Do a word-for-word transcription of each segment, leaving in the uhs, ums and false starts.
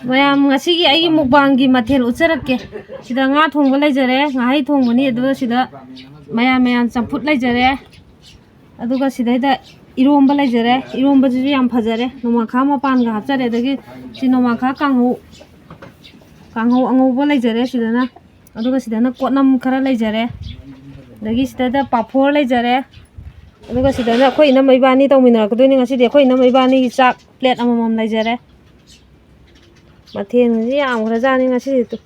ꯃꯌꯥꯝ, ꯉꯁꯤꯒꯤ ꯑꯩꯒꯤ ꯃꯨꯛꯕꯥꯡꯒꯤ ꯃꯊꯦꯜ ꯎꯠꯆꯔꯛꯀꯦ꯫ ꯁꯤꯗ ꯉꯥ ꯊꯣꯡꯕ ꯂꯩꯖꯔꯦ, ꯉꯥꯍꯩ ꯊꯣꯡꯕꯅꯤ, ꯑꯗꯨꯒ ꯁꯤꯗ ꯃꯌꯥꯝ ꯃꯌꯥꯝ ꯆꯝꯐꯨꯠ ꯂꯩꯖꯔꯦ, ꯑꯗꯨꯒ ꯁꯤꯗꯩꯗ ꯏꯔꯣꯝꯕ ꯂꯩꯖꯔꯦ꯫ ꯏꯔꯣꯝꯕꯁꯤꯁꯨ ꯌꯥꯝ ꯐꯖꯔꯦ, ꯅꯣꯡꯃꯥꯡꯈꯥ ꯃꯄꯥꯟꯒ ꯍꯥꯞꯆꯔꯦ, ꯑꯗꯒꯤ ꯁꯤ ꯅꯣꯡꯃꯥꯡꯈꯥ ꯀꯥꯡꯍꯧ, ꯀꯥꯡꯍꯧ ꯑꯉꯧꯕ ꯂꯩꯖꯔꯦ ꯁꯤꯗꯅ, ꯑꯗꯨꯒ ꯁꯤꯗꯅ ꯀꯣꯠꯅꯝ ꯈꯔ ꯂꯩꯖꯔꯦ, ꯑꯗꯒꯤ ꯁꯤꯗꯩꯗ ꯄꯥꯐꯣꯔ ꯂꯩꯖꯔꯦ, ꯑꯗꯨꯒ ꯁꯤꯗꯅ ꯑꯩꯈꯣꯏ ꯏꯅꯝꯃ ꯏꯕꯥꯅꯤ ꯇꯧꯃꯤꯟꯅꯔꯛꯀꯗꯣꯏꯅꯤ ꯉꯁꯤꯗꯤ꯫ ꯑꯩꯈꯣꯏ ꯏꯅꯝꯃ ꯏꯕꯥꯅꯤꯒꯤ ꯆꯥꯛ ꯄ꯭ꯂꯦꯠ ꯑꯃꯃꯝ ꯂꯩꯖꯔꯦ꯫ ꯃꯊꯦꯜꯁꯤ ꯌꯥꯝꯈ꯭ꯔꯖꯥꯠꯅꯤ ꯉꯁꯤꯗꯤ꯫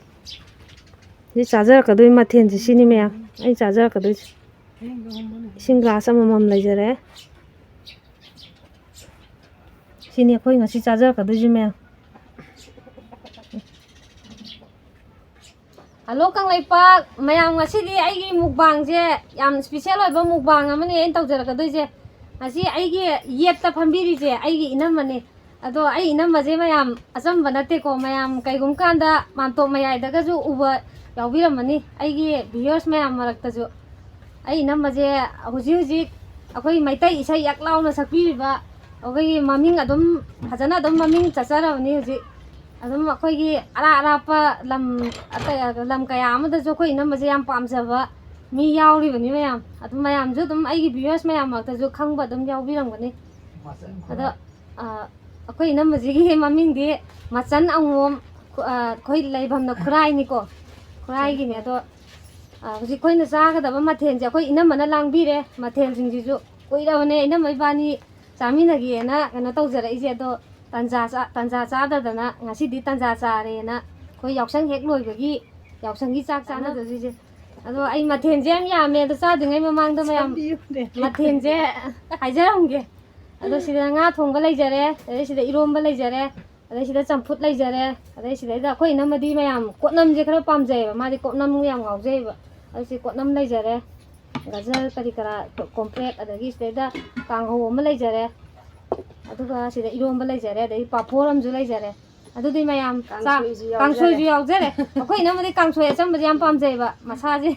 ꯁꯤ ꯆꯥꯖꯔꯛꯀꯗꯣꯏ ꯃꯊꯦꯜꯁꯤ ꯁꯤꯅꯤ ꯃꯌꯥꯝ, ꯑꯩ ꯆꯥꯖꯔꯛꯀꯗꯣꯏꯁꯦ꯫ ꯏꯁꯤꯡ ꯒ꯭ꯂꯥꯁ ꯑꯃꯃꯝ ꯂꯩꯖꯔꯦ꯫ ꯁꯤꯅꯤ ꯑꯩꯈꯣꯏ ꯉꯁꯤ ꯆꯥꯖꯔꯛꯀꯗꯣꯏꯁꯦ ꯃꯌꯥꯝ꯫ ꯍꯜꯂꯣ ꯀꯪꯂꯩꯄꯥꯛ ꯃꯌꯥꯝ, ꯉꯁꯤꯗꯤ ꯑꯩꯒꯤ ꯃꯨꯛꯕꯥꯡꯁꯦ ꯌꯥꯝ ꯏꯁꯄꯤꯁꯦꯜ ꯑꯣꯏꯕ ꯃꯨꯛꯕꯥꯡ ꯑꯃꯅꯤ ꯑꯩꯅ ꯇꯧꯖꯔꯛꯀꯗꯣꯏꯁꯦ꯫ ꯉꯁꯤ ꯑꯩꯒꯤ ꯌꯦꯠꯇ ꯐꯝꯕꯤꯔꯤꯁꯦ ꯑꯩꯒꯤ ꯏꯅꯝꯃꯅꯤ꯫ ꯑꯗꯣ ꯑꯩ ꯏꯅꯝꯃꯁꯦ ꯃꯌꯥꯝ ꯑꯆꯝꯕ ꯅꯠꯇꯦꯀꯣ, ꯃꯌꯥꯝ ꯀꯩꯒꯨꯝꯕ ꯀꯥꯟꯗ ꯃꯥꯟꯇꯣꯞ ꯃꯌꯥꯏꯗꯒꯁꯨ ꯎꯕ ꯌꯥꯎꯕꯤꯔꯝꯃꯅꯤ ꯑꯩꯒꯤ ꯚꯤꯌꯨꯋꯔꯁ ꯃꯌꯥꯝ ꯃꯔꯛꯇꯁꯨ꯫ ꯑꯩ ꯏꯅꯝꯃꯁꯦ ꯍꯧꯖꯤꯛ ꯍꯧꯖꯤꯛ ꯑꯩꯈꯣꯏ ꯃꯩꯇꯩ ꯏꯁꯩ ꯌꯥꯛ ꯂꯥꯎꯅ ꯁꯛꯄꯤꯔꯤꯕ, ꯑꯩꯈꯣꯏꯒꯤ ꯃꯃꯤꯡ ꯑꯗꯨꯝ ꯐꯖꯅ ꯑꯗꯨꯝ ꯃꯃꯤꯡ ꯆꯠꯆꯔꯕꯅꯤ ꯍꯧꯖꯤꯛ꯫ ꯑꯗꯨꯝ ꯑꯩꯈꯣꯏꯒꯤ ꯑꯔꯥꯞ ꯑꯔꯥꯞꯄ ꯂꯝ, ꯑꯇꯩ ꯂꯝ ꯀꯌꯥ ꯑꯃꯗꯁꯨ ꯑꯩꯈꯣꯏ ꯏꯅꯝꯃꯁꯦ ꯌꯥꯝ ꯄꯥꯝꯖꯕ ꯃꯤ ꯌꯥꯎꯔꯤꯕꯅꯤ ꯃꯌꯥꯝ꯫ ꯑꯗꯨꯝ ꯃꯌꯥꯝꯁꯨ ꯑꯗꯨꯝ ꯑꯩꯒꯤ ꯚꯤꯌꯨꯋꯔꯁ ꯃꯌꯥꯝ ꯃꯔꯛꯇꯁꯨ ꯈꯪꯕ ꯑꯗꯨꯝ ꯌꯥꯎꯕꯤꯔꯝꯒꯅꯤ꯫ ꯑꯗꯣ, ꯑ, ꯑꯩꯈꯣꯏ ꯏꯅꯝꯃꯁꯤꯒꯤ ꯃꯃꯤꯡꯗꯤ ꯃꯆꯟ ꯑꯉꯣꯝ, ꯈꯨ-, ꯑ, ꯑꯩꯈꯣꯏ ꯂꯩꯐꯝꯅ ꯈꯨꯔꯥꯏꯅꯤꯀꯣ, ꯈꯨꯔꯥꯏꯒꯤꯅꯦ꯫ ꯑꯗꯣ, ꯑ, ꯍꯧꯖꯤꯛ ꯑꯩꯈꯣꯏꯅ ꯆꯥꯒꯗꯕ ꯃꯊꯦꯜꯁꯦ ꯑꯩꯈꯣꯏ ꯏꯅꯝꯃꯅ ꯂꯥꯡꯕꯤꯔꯦ꯫ ꯃꯊꯦꯜꯁꯤꯡꯁꯤꯁꯨ ꯀꯨꯏꯔꯕꯅꯦ ꯏꯅꯝꯃ ꯏꯕꯥꯅꯤ ꯆꯥꯃꯤꯟꯅꯒꯦꯅ ꯀꯩꯅꯣ ꯇꯧꯖꯔꯛꯏꯁꯦ꯫ ꯑꯗꯣ ꯇꯟꯖꯥ ꯆꯥ-, ꯇꯟꯖꯥ ꯆꯥꯗꯗꯅ ꯉꯁꯤꯗꯤ ꯇꯟꯖꯥ ꯆꯥꯔꯦꯅ ꯑꯩꯈꯣꯏ ꯌꯥꯎꯁꯪ ꯍꯦꯛ ꯂꯣꯏꯕꯒꯤ ꯌꯥꯎꯁꯪꯒꯤ ꯆꯥꯛ ꯆꯥꯟꯅꯗꯣꯏꯁꯦ꯫ ꯑꯗꯣ ꯑꯩ ꯃꯊꯦꯜꯁꯦ ꯌꯥꯝ ꯌꯥꯝꯃꯦ꯫ ꯑꯗꯣ ꯆꯥꯗ꯭ꯔꯤꯉꯩ ꯃꯃꯥꯡꯗ ꯃꯌꯥꯝ ꯁꯦꯝꯕꯤꯌꯨꯅꯦ꯫ ꯃꯊꯦꯜꯁꯦ ꯍꯥꯏꯖꯔꯝꯒꯦ꯫ ꯑꯗꯣ ꯁꯤꯗ ꯉꯥ ꯊꯣꯡꯕ ꯂꯩꯖꯔꯦ, ꯑꯗꯩ ꯁꯤꯗ ꯏꯔꯣꯝꯕ ꯂꯩꯖꯔꯦ, ꯑꯗꯩ ꯁꯤꯗ ꯆꯝꯐꯨꯠ ꯂꯩꯖꯔꯦ, ꯑꯗꯩ ꯁꯤꯗꯩꯗ ꯑꯩꯈꯣꯏ ꯏꯅꯝꯃꯗꯤ ꯃꯌꯥꯝ ꯀꯣꯠꯅꯝꯁꯦ ꯈꯔ ꯄꯥꯝꯖꯩꯌꯦꯕ, ꯃꯥꯗꯤ ꯀꯣꯠꯅꯝ ꯌꯥꯝ ꯉꯥꯎꯖꯩꯌꯦꯕ꯫ ꯑꯗꯨ ꯁꯤ ꯀꯣꯠꯅꯝ ꯂꯩꯖꯔꯦ, ꯒꯖꯔ ꯀꯔꯤ ꯀꯔꯥ, ꯀꯣꯝꯄ꯭ꯔꯦꯛ, ꯑꯗꯒꯤ ꯁꯤꯗꯩꯗ ꯀꯥꯡꯍꯧ ꯑꯃ ꯂꯩꯖꯔꯦ, ꯑꯗꯨꯒ ꯁꯤꯗ ꯏꯔꯣꯝꯕ ꯂꯩꯖꯔꯦ, ꯑꯗꯩ ꯄꯥꯐꯣꯔ ꯑꯃꯁꯨ ꯂꯩꯖꯔꯦ꯫ ꯑꯗꯨꯗꯤ ꯃꯌꯥꯝ ꯆꯥ-, ꯀꯥꯡꯁꯣꯏꯁꯨ ꯌꯥꯎꯖꯔꯦ꯫ ꯀꯥꯡꯁꯣꯏꯁꯨ ꯌꯥꯎꯖꯔꯦ꯫ ꯑꯩꯈꯣꯏ ꯏꯅꯝꯃꯗꯤ ꯀꯥꯡꯁꯣꯏ ꯑꯆꯝꯕꯁꯦ ꯌꯥꯝ ꯄꯥꯝꯖꯩꯌꯦꯕ, ꯃꯁꯥꯁꯦ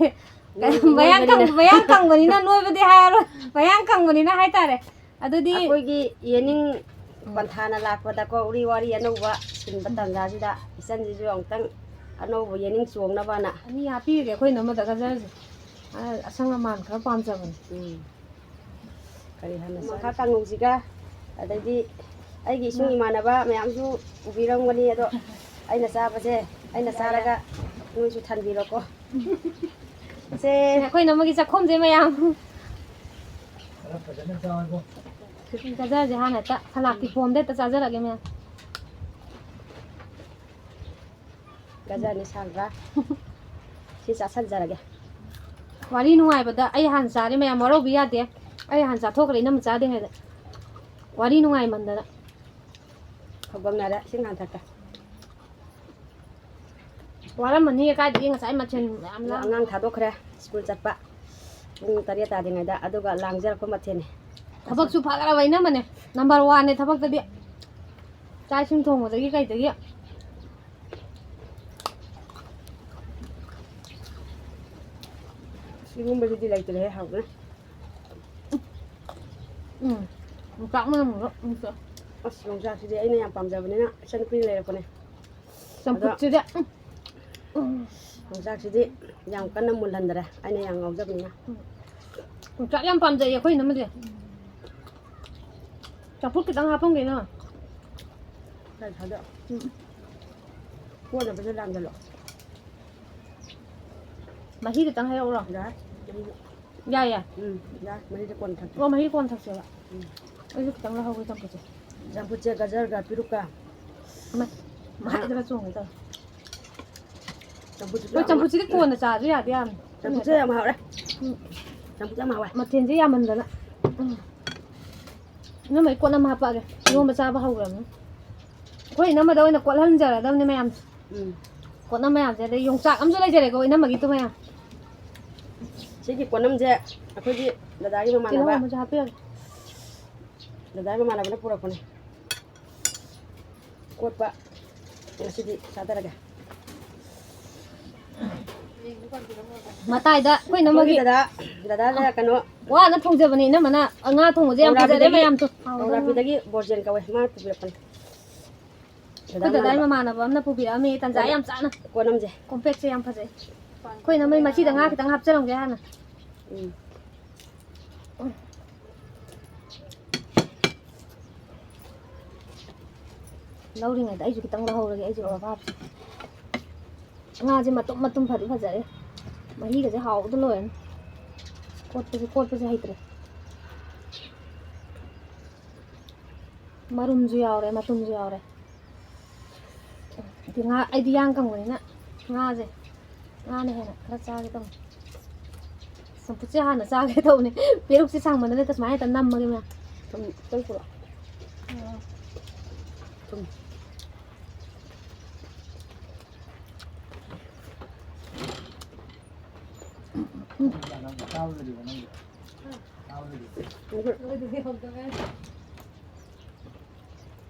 ꯅꯣꯏꯕꯅꯤꯅ꯫ ꯃꯌꯥꯡ ꯀꯪ-, ꯃꯌꯥꯡ ꯀꯪꯕꯅꯤꯅ ꯅꯣꯏꯕꯗꯤ ꯍꯥꯏꯔꯔꯣꯏ, ꯃꯌꯥꯡ ꯀꯪꯕꯅꯤꯅ ꯍꯥꯏꯇꯥꯔꯦ꯫ ꯑꯗꯨꯗꯤ ꯑꯩꯈꯣꯏꯒꯤ ꯌꯦꯅꯤꯡ ꯄꯟꯊꯥꯅ ꯂꯥꯛꯄꯗꯀꯣ, ꯎꯔꯤ ꯋꯥꯔꯤ ꯑꯅꯧꯕ ꯁꯤꯟꯕ ꯇꯥꯟꯖꯥꯁꯤꯗ ꯏꯆꯟꯁꯤꯁꯨ ꯑꯃꯨꯛꯇꯪ ꯑꯅꯧꯕ ꯌꯦꯅꯤꯡ ꯆꯣꯡꯅꯕꯅ꯫ ꯑꯅꯤ ꯍꯥꯞꯄꯤꯔꯒꯦ ꯑꯩꯈꯣꯏ ꯏꯅꯝꯃꯗ ꯒꯖꯔꯁꯦ꯫ ꯑ-, ꯑꯁꯪ ꯑꯃꯥꯟ ꯈꯔ ꯄꯥꯝꯖꯕꯅꯦ꯫ ꯎꯝ꯫ ꯀꯔꯤ ꯍꯥꯏꯅ ꯃꯈꯥ ꯆꯥꯔꯤ? ꯀꯥꯡꯉꯧꯁꯤꯒ, ꯑꯗꯩꯗꯤ ꯑꯩꯒꯤ ꯏꯁꯨꯡ ꯏꯃꯥꯟꯅꯕ ꯃꯌꯥꯝꯁꯨ ꯎꯕꯤꯔꯝꯒꯅꯤ, ꯑꯗꯣ ꯑꯩꯅ ꯆꯥꯕꯁꯦ, ꯑꯩꯅ ꯆꯥꯔꯒ ꯅꯣꯏꯁꯨ ꯊꯟꯕꯤꯔꯣꯀꯣ꯫ ꯁꯦ꯫ ꯑꯩꯈꯣꯏ ꯏꯅꯝꯃꯒꯤ ꯆꯥꯛꯈꯨꯝꯁꯦ ꯃꯌꯥꯝ꯫ ꯒꯖꯔꯁꯦ ꯍꯥꯟꯅ ꯍꯦꯛꯇ ꯁꯂꯥꯗꯀꯤ ꯐꯣꯝꯗ ꯍꯦꯛꯇ ꯆꯥꯖꯔꯒꯦ ꯃꯌꯥꯝ꯫ ꯒꯖꯔꯅꯤ ꯁꯥꯡꯕ꯫ ꯁꯤ ꯆꯥꯁꯟꯖꯔꯒꯦ꯫ ꯋꯥꯔꯤ ꯅꯨꯡꯉꯥꯏꯕꯗ ꯑꯩ ꯍꯥꯟꯅ ꯆꯥꯔꯦ ꯃꯌꯥꯝ, ꯋꯥꯔꯧꯕꯤ ꯌꯥꯗꯦ꯫ ꯑꯩ ꯍꯥꯟꯅ ꯆꯥꯊꯣꯛꯈ꯭ꯔꯦ ꯏꯅꯝꯃ ꯆꯥꯗ꯭ꯔꯤꯉꯩꯗ꯫ ꯋꯥꯔꯤ ꯅꯨꯡꯉꯥꯏꯃꯟꯗꯅ꯫ ꯍꯧꯒꯪꯅꯔꯦ, ꯏꯁꯤꯡ ꯍꯥꯟꯅ ꯊꯛꯀꯦ꯫ ꯋꯥꯔꯝꯃꯅꯤꯌꯦ, ꯀꯥꯏꯗꯒꯤ ꯉꯁꯥꯏ ꯃꯊꯦꯜ ꯃꯌꯥꯝ ꯑꯗꯣ ꯂꯥꯡ-, ꯑꯉꯥꯡ ꯊꯥꯗꯣꯛꯈ꯭ꯔꯦ ꯁ꯭ꯀꯨꯜ ꯆꯠꯄ꯫ ꯄꯨꯡ ꯇꯔꯦꯠ ꯇꯥꯗ꯭ꯔꯤꯉꯩꯗ, ꯑꯗꯨꯒ ꯂꯥꯡꯖꯔꯛꯄ ꯃꯊꯦꯜꯅꯤ꯫ ꯊꯕꯛꯁꯨ ꯐꯈ꯭ꯔꯕ ꯏꯅꯝꯃꯅꯦ, ꯅꯝꯕꯔ ꯋꯥꯟꯅꯦ ꯊꯕꯛꯇꯗꯤ꯫ ꯆꯥꯛ ꯏꯁꯤꯡ ꯊꯣꯡꯕꯗꯒꯤ ꯀꯩꯗꯒꯤ꯫ ꯁꯤꯒꯨꯝꯕꯁꯤꯗꯤ ꯂꯩꯇ꯭ꯔꯦꯍꯦ, ꯍꯥꯎꯕꯅ꯫ ꯎꯝ, ꯌꯣꯡꯆꯥꯛ ꯃꯅꯝꯗꯣ ꯅꯨꯡꯁꯤ꯫ ꯑꯁ, ꯌꯣꯡꯆꯥꯛꯁꯤꯗꯤ ꯑꯩꯅ ꯌꯥꯝ ꯄꯥꯝꯖꯕꯅꯤꯅ ꯏꯆꯟꯅꯨꯄꯤꯅ ꯂꯩꯔꯛꯄꯅꯦ꯫ ꯆꯝꯐꯨꯠꯁꯤꯗꯤ, ꯎꯝ, ꯎꯝ꯫ ꯌꯣꯡꯆꯥꯛꯁꯤꯗꯤ ꯌꯥꯝ ꯀꯟꯅ ꯃꯨꯜꯍꯟꯗ꯭ꯔꯦ, ꯑꯩꯅ ꯌꯥꯝ ꯉꯥꯎꯖꯕꯅꯤꯅ꯫ ꯎꯝ꯫ ꯌꯣꯡꯆꯥꯛ ꯌꯥꯝ ꯄꯥꯝꯖꯩꯌꯦ ꯑꯩꯈꯣꯏ ꯏꯅꯝꯃꯁꯦ꯫ ꯆꯝꯐꯨꯠ ꯈꯤꯇꯪ ꯍꯥꯞꯄꯝꯒꯦ ꯏꯅꯝꯃ꯫ ꯈꯔ ꯊꯥꯗ꯫ ꯎꯝ꯫ ꯀꯣꯟꯅꯕꯗ ꯂꯥꯝꯖꯜꯂꯣ꯫ ꯃꯍꯤ ꯈꯤꯇꯪ ꯍꯩꯔꯛꯎꯔꯣ? ꯌꯥꯏ꯫ ꯃꯍꯤꯗꯣ꯫ ꯌꯥꯏ, ꯌꯥꯏ꯫ ꯎꯝ, ꯌꯥꯏ꯫ ꯃꯍꯤꯗꯣ ꯀꯣꯟꯅ ꯊꯛꯀꯦ꯫ ꯑꯣ, ꯃꯍꯤ ꯀꯣꯟꯅ ꯊꯛꯁꯦꯕ꯫ ꯎꯝ꯫ ꯑꯩꯁꯨ ꯈꯤꯇꯪ ꯂꯧꯍꯧꯒꯦ ꯆꯝꯐꯨꯠꯁꯦ꯫ ꯆꯝꯐꯨꯠꯁꯦ ꯒꯖꯔꯒ ꯄꯤꯔꯨꯛꯀ꯫ ꯃ-, ꯃꯍꯤꯗꯨꯅ ꯆꯣꯡꯒꯦ ꯇꯧꯋꯦ꯫ ꯆꯝꯐꯨꯠꯁꯤꯁꯨ ꯍꯣꯏ, ꯌꯥꯝ ꯆꯝꯐꯨꯠꯁꯤꯗꯤ ꯀꯣꯟꯅ ꯆꯥꯔꯁꯨ ꯌꯥꯗꯤ ꯌꯥꯝ꯫ ꯆꯝꯐꯨꯠꯁꯦ ꯌꯥꯝ ꯍꯥꯎꯔꯦ꯫ ꯎꯝ꯫ ꯆꯝꯐꯨꯠꯁꯦ ꯌꯥꯝ ꯍꯥꯎꯋꯦ꯫ ꯃꯊꯦꯜꯁꯦ ꯌꯥꯝꯃꯟꯗꯅ꯫ ꯎꯝ꯫ ꯏꯅꯝꯃ, ꯑꯩ ꯀꯣꯟ ꯑꯃ ꯍꯥꯞꯄꯛꯑꯒꯦ꯫ ꯏꯔꯣꯝꯕ ꯆꯥꯕ ꯍꯧꯈ꯭ꯔꯕꯅꯤ꯫ ꯑꯩꯈꯣꯏ ꯏꯅꯝꯃꯗ ꯑꯣꯏꯅ ꯀꯣꯠꯍꯟꯖꯔꯗꯕꯅꯤ ꯃꯌꯥꯝꯁꯦ꯫ ꯎꯝ꯫ ꯀꯣꯠꯅꯝ ꯃꯌꯥꯝꯁꯦ, ꯑꯗꯩ ꯌꯣꯡꯆꯥꯛ ꯑꯃꯁꯨ ꯂꯩꯖꯔꯦꯀꯣ ꯏꯅꯝꯃꯒꯤꯗꯨ ꯃꯌꯥꯝ꯫ ꯁꯤꯒꯤ ꯀꯣꯠꯅꯝꯁꯦ ꯑꯩꯈꯣꯏꯒꯤ ꯗꯗꯥꯒꯤ ꯇꯤꯜꯍꯧ ꯃꯃꯥꯟꯅꯕ, ꯑꯃꯁꯨ ꯍꯥꯞꯄꯤꯔꯒꯦ꯫ ꯗꯗꯥꯒꯤ ꯃꯃꯥꯟꯅꯕꯅ ꯄꯨꯔꯛꯄꯅꯦ꯫ ꯀꯣꯠꯄ ꯉꯁꯤꯗꯤ ꯆꯥꯊꯔꯒꯦ꯫ ꯃꯇꯥꯏꯗ ꯑꯩꯈꯣꯏ ꯏꯅꯝꯃꯒꯤ ꯑꯩꯈꯣꯏꯒꯤ ꯗꯗꯥ, ꯗꯗꯥꯅ ꯀꯩꯅꯣ ꯋꯥꯅ ꯊꯣꯡꯖꯕꯅꯦ ꯏꯅꯝꯃꯅ꯫ ꯉꯥ ꯊꯣꯡꯕꯁꯦ ꯌꯥꯝ ꯐꯖꯔꯦ ꯀꯧꯔꯥꯕꯤꯗꯒꯤ, ꯃꯌꯥꯝꯁꯨ꯫ ꯀꯧꯔꯥ-, ꯅꯨꯄꯤꯗꯒꯤ ꯕꯣꯔꯖꯦꯟ ꯀꯧꯋꯦ, ꯃꯥꯅ ꯄꯨꯕꯤꯔꯛꯄꯅꯦ꯫ ꯑꯩꯈꯣꯏ ꯗꯗꯥꯏ ꯃꯃꯥꯟꯅꯕ ꯑꯃꯅ ꯄꯨꯕꯤꯔꯛꯑꯝꯃꯦ, ꯇꯟꯖꯥ ꯌꯥꯝ ꯆꯥꯅ꯫ ꯀꯣꯟ ꯑꯃꯁꯦ꯫ ꯀꯣꯝꯄ꯭ꯔꯦꯛꯁꯦ ꯌꯥꯝ ꯐꯖꯩ꯫ ꯑꯩꯈꯣꯏꯅ ꯃꯩ ꯃꯁꯤꯗ ꯉꯥ ꯈꯤꯇꯪ ꯍꯥꯞꯆꯔꯝꯒꯦ ꯍꯥꯟꯅ꯫ ꯎꯝ꯫ ꯂꯧꯔꯤꯉꯩꯗ ꯑꯩꯁꯨ ꯈꯤꯇꯪ ꯂꯧꯍꯧꯔꯒꯦ, ꯑꯩꯁꯨ ꯑꯚꯥꯞꯁꯦ꯫ ꯉꯥꯁꯦ ꯃꯇꯨꯝ ꯃꯇꯨꯝ ꯐꯗꯤ ꯐꯖꯔꯦ꯫ ꯃꯍꯤꯒꯁꯦ ꯍꯥꯎꯕꯗ ꯂꯣꯏꯔꯅꯤ꯫ ꯀꯣꯠꯄꯁꯦ, ꯀꯣꯠꯄꯁꯦ ꯍꯩꯇ꯭ꯔꯦ꯫ ꯃꯔꯨꯝꯁꯨ ꯌꯥꯎꯔꯦ, ꯃꯇꯨꯝꯁꯨ ꯌꯥꯎꯔꯦ꯫ ꯑꯗꯤ ꯉꯥ, ꯑꯩꯗꯤ ꯌꯥꯡ ꯀꯪꯕꯅꯤꯅ ꯉꯥꯁꯦ, ꯉꯥꯅ ꯍꯦꯟꯅ ꯈꯔ ꯆꯥꯒꯦ ꯇꯧꯅꯤ꯫ ꯆꯝꯐꯨꯠꯁꯦ ꯍꯥꯟꯅ ꯆꯥꯒꯦ ꯇꯧꯕꯅꯦ꯫ ꯄꯦꯔꯨꯛꯁꯦ ꯁꯥꯡꯃꯟꯗꯅ ꯁꯨꯃꯥꯏꯅ ꯍꯦꯛꯇ ꯅꯝꯃꯒꯦ ꯃꯌꯥꯝ꯫ ꯊꯨꯝ ꯈꯤꯇꯪ ꯄꯨꯔꯛꯑꯣ꯫ ꯊꯨꯝ꯫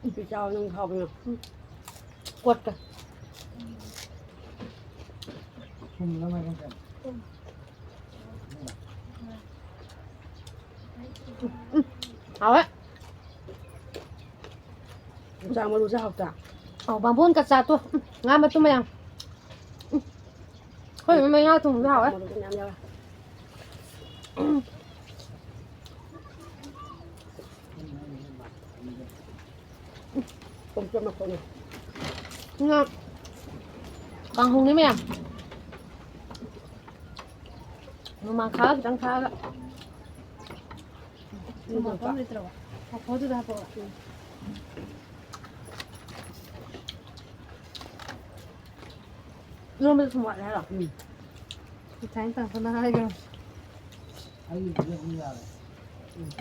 ꯎꯝ, ꯆꯥꯎ, ꯅꯪ ꯍꯥꯎꯕꯅꯦ꯫ ꯎꯝ꯫ ꯀꯣꯠꯀ꯫ ꯎꯝ, ꯍꯥꯎꯋꯦ꯫ ꯌꯣꯡꯆꯥꯛ ꯃꯔꯨꯁꯦ ꯍꯥꯎꯇ꯭ꯔꯥ? ꯑꯧ, ꯕꯥꯝꯕꯣꯟ ꯀꯆꯥꯠꯇꯣ꯫ ꯎꯝ, ꯉꯥ ꯃꯇꯨꯝ ꯃꯌꯥꯝ꯫ ꯎꯝ꯫ ꯑꯩꯈꯣꯏ ꯏꯃꯥ ꯉꯥ ꯊꯣꯡꯕꯁꯨ ꯍꯥꯎꯋꯦ꯫ ꯃꯔꯨ ꯃꯌꯥꯝ ꯌꯥꯎꯋꯦ꯫ ꯎꯝ꯫ ꯈꯣꯡꯆꯣꯠ ꯃꯈꯣꯡꯅ꯫ ꯉꯥ ꯀꯥꯡꯍꯧꯅꯦ ꯃꯌꯥꯝ꯫ ꯅꯣꯡꯃꯥꯡꯈꯥꯒ ꯈꯤꯇꯪ ꯊꯥꯛꯑꯒ꯫ ꯊꯨꯝ ꯍꯥꯞꯄ ꯑꯃ ꯂꯩꯇ꯭ꯔꯕꯣ? ꯄꯥꯐꯣꯔꯗꯨꯗ ꯍꯥꯞꯄꯛꯑꯣ꯫ ꯏꯔꯣꯟꯕꯗ ꯊꯨꯝ ꯋꯥꯠꯂꯦ ꯍꯥꯏꯔꯣ? ꯎꯝ꯫ ꯉꯁꯥꯏꯅ ꯇꯥꯡꯈꯠꯅ ꯍꯥꯏꯈ꯭ꯔꯕꯅꯤ꯫ ꯑꯩꯒꯤꯗꯨꯗꯤ ꯑꯗꯨꯝ ꯌꯥꯔꯦ꯫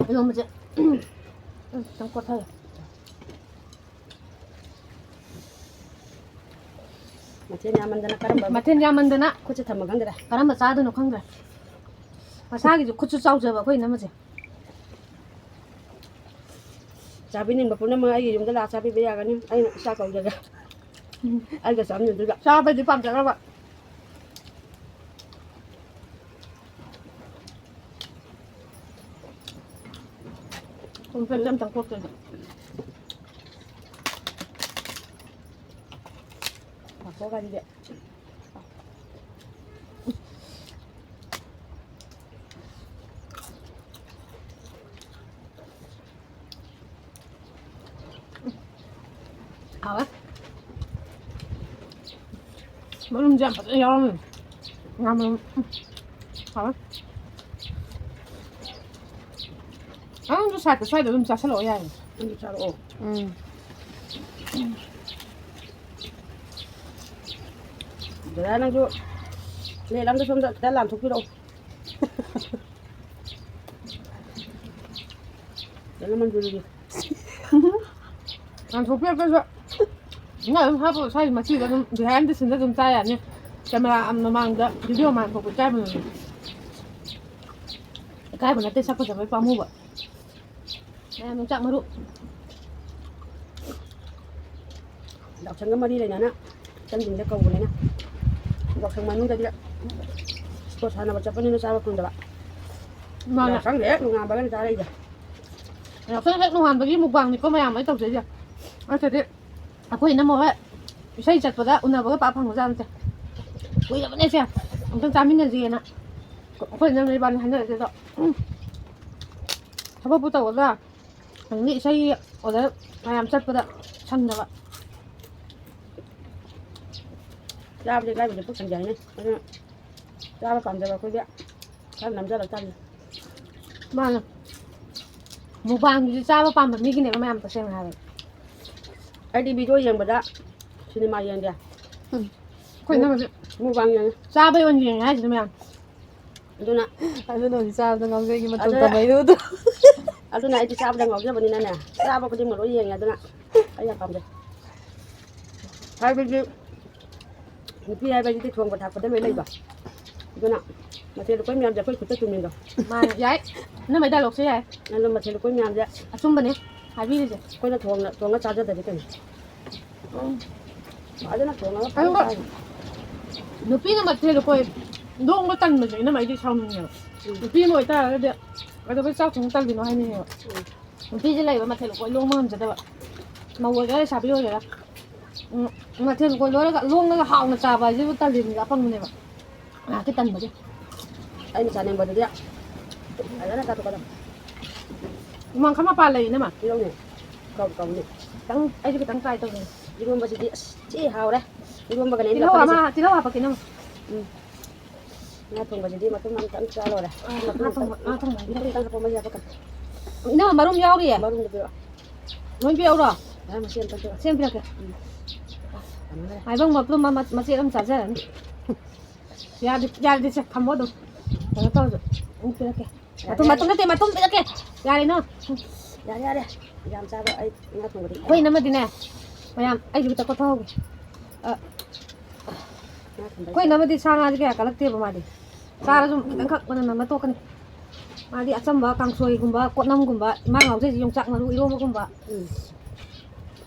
ꯏꯔꯣꯟꯕꯁꯦ ꯈꯤꯇꯪ ꯀꯣꯠꯊꯒꯦ꯫ ꯃꯊꯦꯜ ꯌꯥꯝꯃꯟꯗꯅ ꯀꯔꯝꯕ ꯃꯊꯦꯜ ꯌꯥꯝꯃꯟꯗꯅ ꯈꯨꯠꯁꯦ ꯊꯝꯕ ꯈꯪꯗ꯭ꯔꯦ꯫ ꯀꯔꯝꯕ ꯆꯥꯗꯣꯏꯅꯣ ꯈꯪꯗ꯭ꯔꯦ꯫ ꯃꯁꯥꯒꯤꯁꯨ ꯈꯨꯠꯁꯨ ꯆꯥꯎꯖꯕ ꯑꯩꯈꯣꯏ ꯏꯅꯝꯃꯁꯦ꯫ ꯆꯥꯕꯤꯅꯤꯡꯕ ꯄꯨꯝꯅꯃꯛ ꯑꯩꯒꯤ ꯌꯨꯝꯗ ꯂꯥꯛꯑ ꯆꯥꯕꯤꯕ ꯌꯥꯒꯅꯤ꯫ ꯑꯩꯅ ꯏꯁꯥ ꯀꯧꯖꯒꯦ꯫ ꯎꯝ꯫ ꯑꯩꯒ ꯆꯥꯃꯤꯟꯅꯗꯣꯏꯕ꯫ ꯆꯥꯕꯗꯤ ꯄꯥꯝꯖꯈ꯭ꯔꯕ꯫ ꯄ꯭ꯂꯦꯠꯇ ꯑꯝꯇꯪ ꯀꯣꯠꯀꯦ ꯑꯩꯗꯤ꯫ ꯉꯥꯏꯈꯣ, ꯒꯥꯔꯤꯗꯤ꯫ ꯍꯥꯎꯋꯦ꯫ ꯃꯔꯨꯝꯁꯦ ꯌꯥꯝ ꯐꯖꯅ ꯌꯥꯎꯔꯝꯃꯦ꯫ ꯉꯥ ꯃꯔꯨꯝ꯫ ꯎꯝ꯫ ꯍꯥꯎꯋꯦ꯫ ꯅꯪꯁꯨ ꯁꯥꯏꯠꯇ ꯁ꯭ꯋꯥꯏꯗ ꯑꯗꯨꯝ ꯆꯥꯁꯤꯜꯂꯛꯑꯣ ꯌꯥꯏꯌꯦ꯫ ꯅꯪꯁꯨ ꯆꯥꯔꯛꯑꯣ꯫ ꯎꯝ꯫ ꯗꯗꯥ, ꯅꯪꯁꯨ ꯄ꯭ꯂꯦꯠ ꯑꯝꯗ ꯁꯣꯝꯗ ꯈꯤꯇꯪ ꯂꯥꯟꯊꯣꯛꯄꯤꯔꯛꯑꯣ꯫ ꯀꯩꯅꯣ ꯃꯟꯖꯨꯔꯤꯒꯤ꯫ ꯂꯥꯟꯊꯣꯛꯄꯤꯔꯛꯇ꯭ꯔꯁꯨ꯫ ꯅꯪ ꯑꯗꯨꯝ ꯍꯥꯞꯄꯣ, ꯁ꯭ꯋꯥꯏ ꯃꯆꯤꯗ ꯑꯗꯨꯝ, behind the scene ꯗ ꯑꯗꯨꯝ ꯆꯥ ꯌꯥꯅꯤ꯫ ꯀꯦꯃꯦꯔꯥ ꯃꯃꯥꯡꯗ, video ꯃꯃꯥꯡ ꯊꯣꯛꯄ ꯏꯀꯥꯏꯕ ꯅꯪ꯫ ꯏꯀꯥꯏꯕ ꯅꯠꯇꯦ, ꯁꯛ ꯐꯖꯕꯩ ꯄꯥꯝꯃꯨꯕ꯫ ꯃꯌꯥꯝ ꯌꯣꯡꯆꯥꯛ ꯃꯔꯨ꯫ ꯌꯥꯎꯁꯪꯒ ꯃꯔꯤ ꯂꯩꯅꯅ ꯏꯆꯟꯁꯤꯡꯗ ꯀꯧꯕꯅꯤꯅ ꯌꯥꯎꯁꯪ ꯃꯅꯨꯡꯗꯗꯤ ꯁ꯭ꯄꯣꯔꯠ ꯁꯥꯟꯅꯕ ꯆꯠꯄꯅꯤꯅ ꯆꯥꯕ ꯐꯪꯗꯕ꯫ ꯃꯥꯅꯦ꯫ ꯌꯥꯎꯁꯪ ꯍꯦꯛ ꯅꯣꯡꯉꯥꯟꯕꯒꯅꯤ ꯆꯥꯔꯛꯏꯁꯦ꯫ ꯌꯥꯎꯁꯪ ꯍꯦꯛ ꯅꯣꯡꯉꯥꯟꯕꯒꯤ ꯃꯨꯛꯕꯥꯡꯅꯤꯀꯣ ꯃꯌꯥꯝ ꯑꯩ ꯇꯧꯖꯩꯁꯦ꯫ ꯅꯠꯇ꯭ꯔꯗꯤ ꯑꯩꯈꯣꯏ ꯏꯅꯝꯃ ꯍꯣꯏ ꯏꯁꯩ ꯆꯠꯄꯗ ꯎꯅꯕꯒ ꯄꯥꯛ ꯐꯪꯕꯖꯥꯠ ꯅꯠꯇꯦ꯫ ꯀꯨꯏꯔꯕꯅꯦ ꯏꯆꯦ, ꯑꯝꯇꯪ ꯆꯥꯃꯤꯟꯅꯁꯦꯅ ꯑꯩꯈꯣꯏ ꯏꯅꯝꯃ ꯏꯕꯥꯅꯤ ꯍꯥꯏꯅꯔꯛꯏꯁꯦ ꯑꯗꯣ꯫ ꯎꯝ꯫ ꯊꯕꯛꯄꯨ ꯇꯧꯒꯗ꯭ꯔꯥ? ꯑꯗꯒꯤ ꯏꯁꯩ order ꯃꯌꯥꯝ ꯆꯠꯄꯗ ꯁꯪꯗꯕ꯫ ꯆꯥꯕꯗꯤ ꯂꯥꯏꯕꯗ ꯄꯨꯛ ꯊꯟꯖꯩ ꯍꯥꯏꯅꯩ꯫ ꯑꯗꯨꯅ ꯆꯥꯕ ꯄꯥꯝꯖꯕ ꯑꯩꯈꯣꯏꯗꯤ ꯈꯔ ꯅꯝꯖꯔ ꯆꯥꯅꯤ꯫ ꯃꯥꯅꯦ꯫ ꯃꯨꯛꯕꯥꯡꯁꯤꯗꯤ ꯆꯥꯕ ꯄꯥꯝꯕ ꯃꯤꯒꯤꯅꯦꯕ ꯃꯌꯥꯝ, ꯇꯁꯦꯡꯅ ꯍꯥꯏꯔꯗꯤ꯫ ꯑꯩꯗꯤ video ꯌꯦꯡꯕꯗ ꯁꯤꯅꯦꯃꯥ ꯌꯦꯡꯗꯦ꯫ ꯎꯝ꯫ ꯑꯩꯈꯣꯏ ꯏꯅꯝꯃꯁꯦ ꯃꯨꯛꯕꯥꯡ ꯌꯦꯡꯉꯦ꯫ ꯆꯥꯕꯩ ꯑꯣꯏꯅ ꯌꯦꯡꯉꯦ ꯍꯥꯏꯁꯤꯅꯦ ꯃꯌꯥꯝ꯫ ꯑꯗꯨꯅ ꯑꯗꯨꯅ ꯍꯧꯖꯤꯛ ꯆꯥꯕꯗ ꯉꯥꯎꯖꯩꯒꯤ ꯃꯇꯧ ꯑꯗꯨꯅ ꯇꯝꯃꯛꯏꯗꯣ ꯑꯗꯨ꯫ ꯑꯗꯨꯅ ꯑꯩꯗꯤ ꯆꯥꯕꯗ ꯉꯥꯎꯖꯕꯅꯤꯅꯅꯦ, ꯆꯥꯕ ꯈꯨꯗꯤꯡꯃꯛ ꯂꯣꯏ ꯌꯦꯡꯉꯦ꯫ ꯑꯗꯨꯅ ꯑꯩ ꯌꯥꯝ ꯄꯥꯝꯖꯩ꯫ ꯍꯥꯏꯕꯗꯤ ꯅꯨꯄꯤ ꯍꯥꯏꯕꯁꯤꯗꯤ ꯊꯣꯡꯕ ꯊꯥꯛꯄꯗ ꯂꯣꯏ ꯂꯩꯕ꯫ ꯑꯗꯨꯅ ꯃꯊꯦꯜ ꯂꯨꯀꯣꯏ ꯃꯌꯥꯝꯁꯦ ꯑꯩꯈꯣꯏ ꯈꯨꯠꯇ ꯆꯨꯝꯃꯤꯗꯣ꯫ ꯃꯥꯅꯦ, ꯌꯥꯏ꯫ ꯏꯅꯝꯃꯩ dialogue ꯁꯦ ꯌꯥꯏ꯫ ꯑꯗꯣ ꯃꯊꯦꯜ ꯂꯨꯀꯣꯏ ꯃꯌꯥꯝꯁꯦ ꯑꯆꯨꯝꯕꯅꯦ ꯍꯥꯏꯕꯤꯔꯤꯁꯦ꯫ ꯑꯩꯈꯣꯏꯅ ꯊꯣꯡꯅ-, ꯊꯣꯡꯉ ꯆꯥꯖꯗꯗꯤ ꯀꯩꯅꯣ꯫ ꯎꯝ꯫ ꯐꯖꯅ ꯊꯣꯡꯉꯒ ꯐꯖꯅ ꯑꯗꯨꯒ ꯆꯥꯏ꯫ ꯅꯨꯄꯤꯅ ꯃꯊꯦꯜ ꯂꯨꯀꯣꯏ ꯂꯣꯡꯕ ꯇꯟꯕꯁꯦ ꯏꯅꯝꯃ ꯑꯩꯗꯤ ꯁꯥꯎꯅꯤꯡꯉꯦꯕ꯫ ꯎꯝ꯫ ꯅꯨꯄꯤ ꯑꯃ ꯑꯣꯏꯇꯥꯔꯒꯗꯤ ꯀꯩꯗꯧꯕꯩ ꯆꯥꯛ ꯊꯣꯡ ꯇꯜꯂꯤꯅꯣ ꯍꯥꯏꯅꯤꯡꯉꯦꯕ꯫ ꯎꯝ꯫ ꯅꯨꯄꯤꯁꯦ ꯂꯩꯕ ꯃꯊꯦꯜ ꯂꯨꯀꯣꯏ ꯂꯣꯡꯕ ꯉꯝꯖꯗꯕ꯫ ꯃꯧ ꯑꯣꯏꯒꯦꯔꯥ ꯂꯩꯁꯥꯕꯤ ꯑꯣꯏꯒꯦꯔꯥ꯫ ꯎꯝ, ꯃꯊꯦꯜ ꯂꯨꯀꯣꯏ ꯂꯣꯏꯔꯒ ꯂꯣꯡꯉꯒ ꯍꯥꯎꯅ ꯆꯥꯕ ꯍꯥꯏꯁꯤꯕꯨ ꯇꯜꯂꯤꯕꯅꯤꯗ, ꯑꯄꯪꯕꯅꯦꯕ꯫ ꯉꯥꯏꯍꯥꯛꯀꯤ ꯇꯟꯕꯒꯤ꯫ ꯑꯩꯅ ꯆꯥꯅꯤꯡꯕꯗꯨꯗꯤ ꯐꯖꯅ ꯆꯥꯊꯣꯛꯀꯗꯕ꯫ ꯅꯣꯡꯃꯥꯡꯈꯥ ꯃꯄꯥꯟ ꯂꯩ, ꯏꯅꯝꯃ꯫ ꯄꯤꯔꯛꯎꯅꯦ꯫ ꯀꯧ-, ꯀꯧꯅꯦ꯫ ꯈꯤꯇꯪ, ꯑꯩꯁꯨ ꯈꯤꯇꯪ try ꯇꯧꯒꯦ꯫ ꯏꯔꯣꯝꯕꯁꯤꯗꯤ ꯑꯁ ꯊꯤ ꯍꯥꯎꯔꯦ꯫ ꯏꯔꯣꯝꯕꯒꯅꯦ ꯑꯩꯅ ꯇꯤꯜꯍꯧ ꯑꯃ, ꯂꯧꯈꯠꯂꯤꯁꯦ꯫ ꯇꯤꯜꯍꯧ ꯍꯥꯞꯄꯛꯀꯦ, ꯏꯅꯝꯃ꯫ ꯎꯝ꯫ ꯉꯥ ꯊꯣꯡꯕꯁꯤꯗꯤ ꯃꯇꯨꯝ ꯑꯃꯇꯪ ꯆꯥ ꯂꯣꯏꯔꯦ꯫ ꯑꯥ, ꯃꯇꯨꯝ ꯉꯥ ꯊꯣꯡꯕ, ꯑꯃꯇꯪ, ꯉꯥ ꯊꯣꯡꯕ ꯍꯥꯏꯕꯤꯔꯛꯀꯦ꯫ ꯃꯇꯨꯝ ꯑꯃꯇꯪ ꯍꯥꯞꯄꯛꯑꯣ, ꯃꯍꯤ ꯍꯥꯞꯄꯛꯀꯅꯨ꯫ ꯏꯅꯝꯃ, ꯃꯔꯨꯝ ꯌꯥꯎꯔꯤꯌꯦ꯫ ꯃꯔꯨꯝꯗꯣ ꯄꯤꯔꯛꯑꯣ꯫ ꯂꯣꯏ ꯄꯤꯔꯛꯎꯔꯣ? ꯉꯥ ꯃꯆꯦꯠ ꯑꯝꯇꯪ ꯄꯤꯔꯛꯑꯣ꯫ ꯁꯦꯝ ꯄꯤꯔꯛꯀꯦ꯫ ꯎꯝ꯫ ꯊꯝꯃꯒ꯫ ꯍꯥꯏꯕꯪ ꯃꯔꯨꯝ ꯑꯃ ꯃꯆꯦꯠ ꯑꯃ ꯆꯥꯖꯔꯅꯤ꯫ ꯌꯥꯗꯤ, ꯌꯥꯗꯤ ꯁꯦ, ꯊꯝꯃꯣ ꯑꯗꯨꯝ꯫ ꯀꯩꯅꯣ ꯇꯧꯔꯁꯨ꯫ ꯑꯃꯨꯛ ꯄꯤꯔꯛꯀꯦ꯫ ꯌꯥꯔꯦ, ꯃꯇꯨꯝ, ꯃꯇꯨꯝ ꯌꯥꯔꯦ꯫ ꯅꯠꯇꯦ, ꯃꯇꯨꯝ ꯄꯤꯔꯛꯀꯦ꯫ ꯌꯥꯔꯦ, ꯅꯣ꯫ ꯌꯥꯔꯦ, ꯌꯥꯔꯦ꯫ ꯌꯥꯝ ꯆꯥꯕ ꯑꯩ ꯉꯥ ꯊꯣꯡꯕꯗꯤ ꯑꯩꯈꯣꯏ ꯏꯅꯝꯃꯗꯤꯅꯦ, ꯃꯌꯥꯝ, ꯑꯩꯁꯨ ꯈꯤꯇ ꯀꯣꯠꯊꯍꯧꯒꯦ꯫ ꯑ, ꯉꯥ ꯊꯣꯡꯕ ꯑꯩꯈꯣꯏ ꯏꯅꯝꯃꯗꯤ ꯁꯥ ꯉꯥꯁꯦ ꯀꯌꯥ ꯀꯜꯂꯛꯇꯦꯕ ꯃꯥꯗꯤ꯫ ꯆꯥꯔꯁꯨ ꯈꯤꯇꯪꯈꯛ ꯃꯅꯝ ꯅꯝꯃ ꯇꯣꯛꯀꯅꯤ꯫ ꯃꯥꯗꯤ ꯑꯆꯝꯕ, ꯀꯥꯡꯁꯣꯏꯒꯨꯝꯕ, ꯀꯣꯠꯅꯝꯒꯨꯝꯕ, ꯃꯥ ꯉꯥꯎꯖꯩꯁꯦ ꯌꯣꯡꯆꯥꯛ ꯃꯔꯨ ꯏꯔꯣꯝꯕꯒꯨꯝꯕ꯫ ꯎꯝ꯫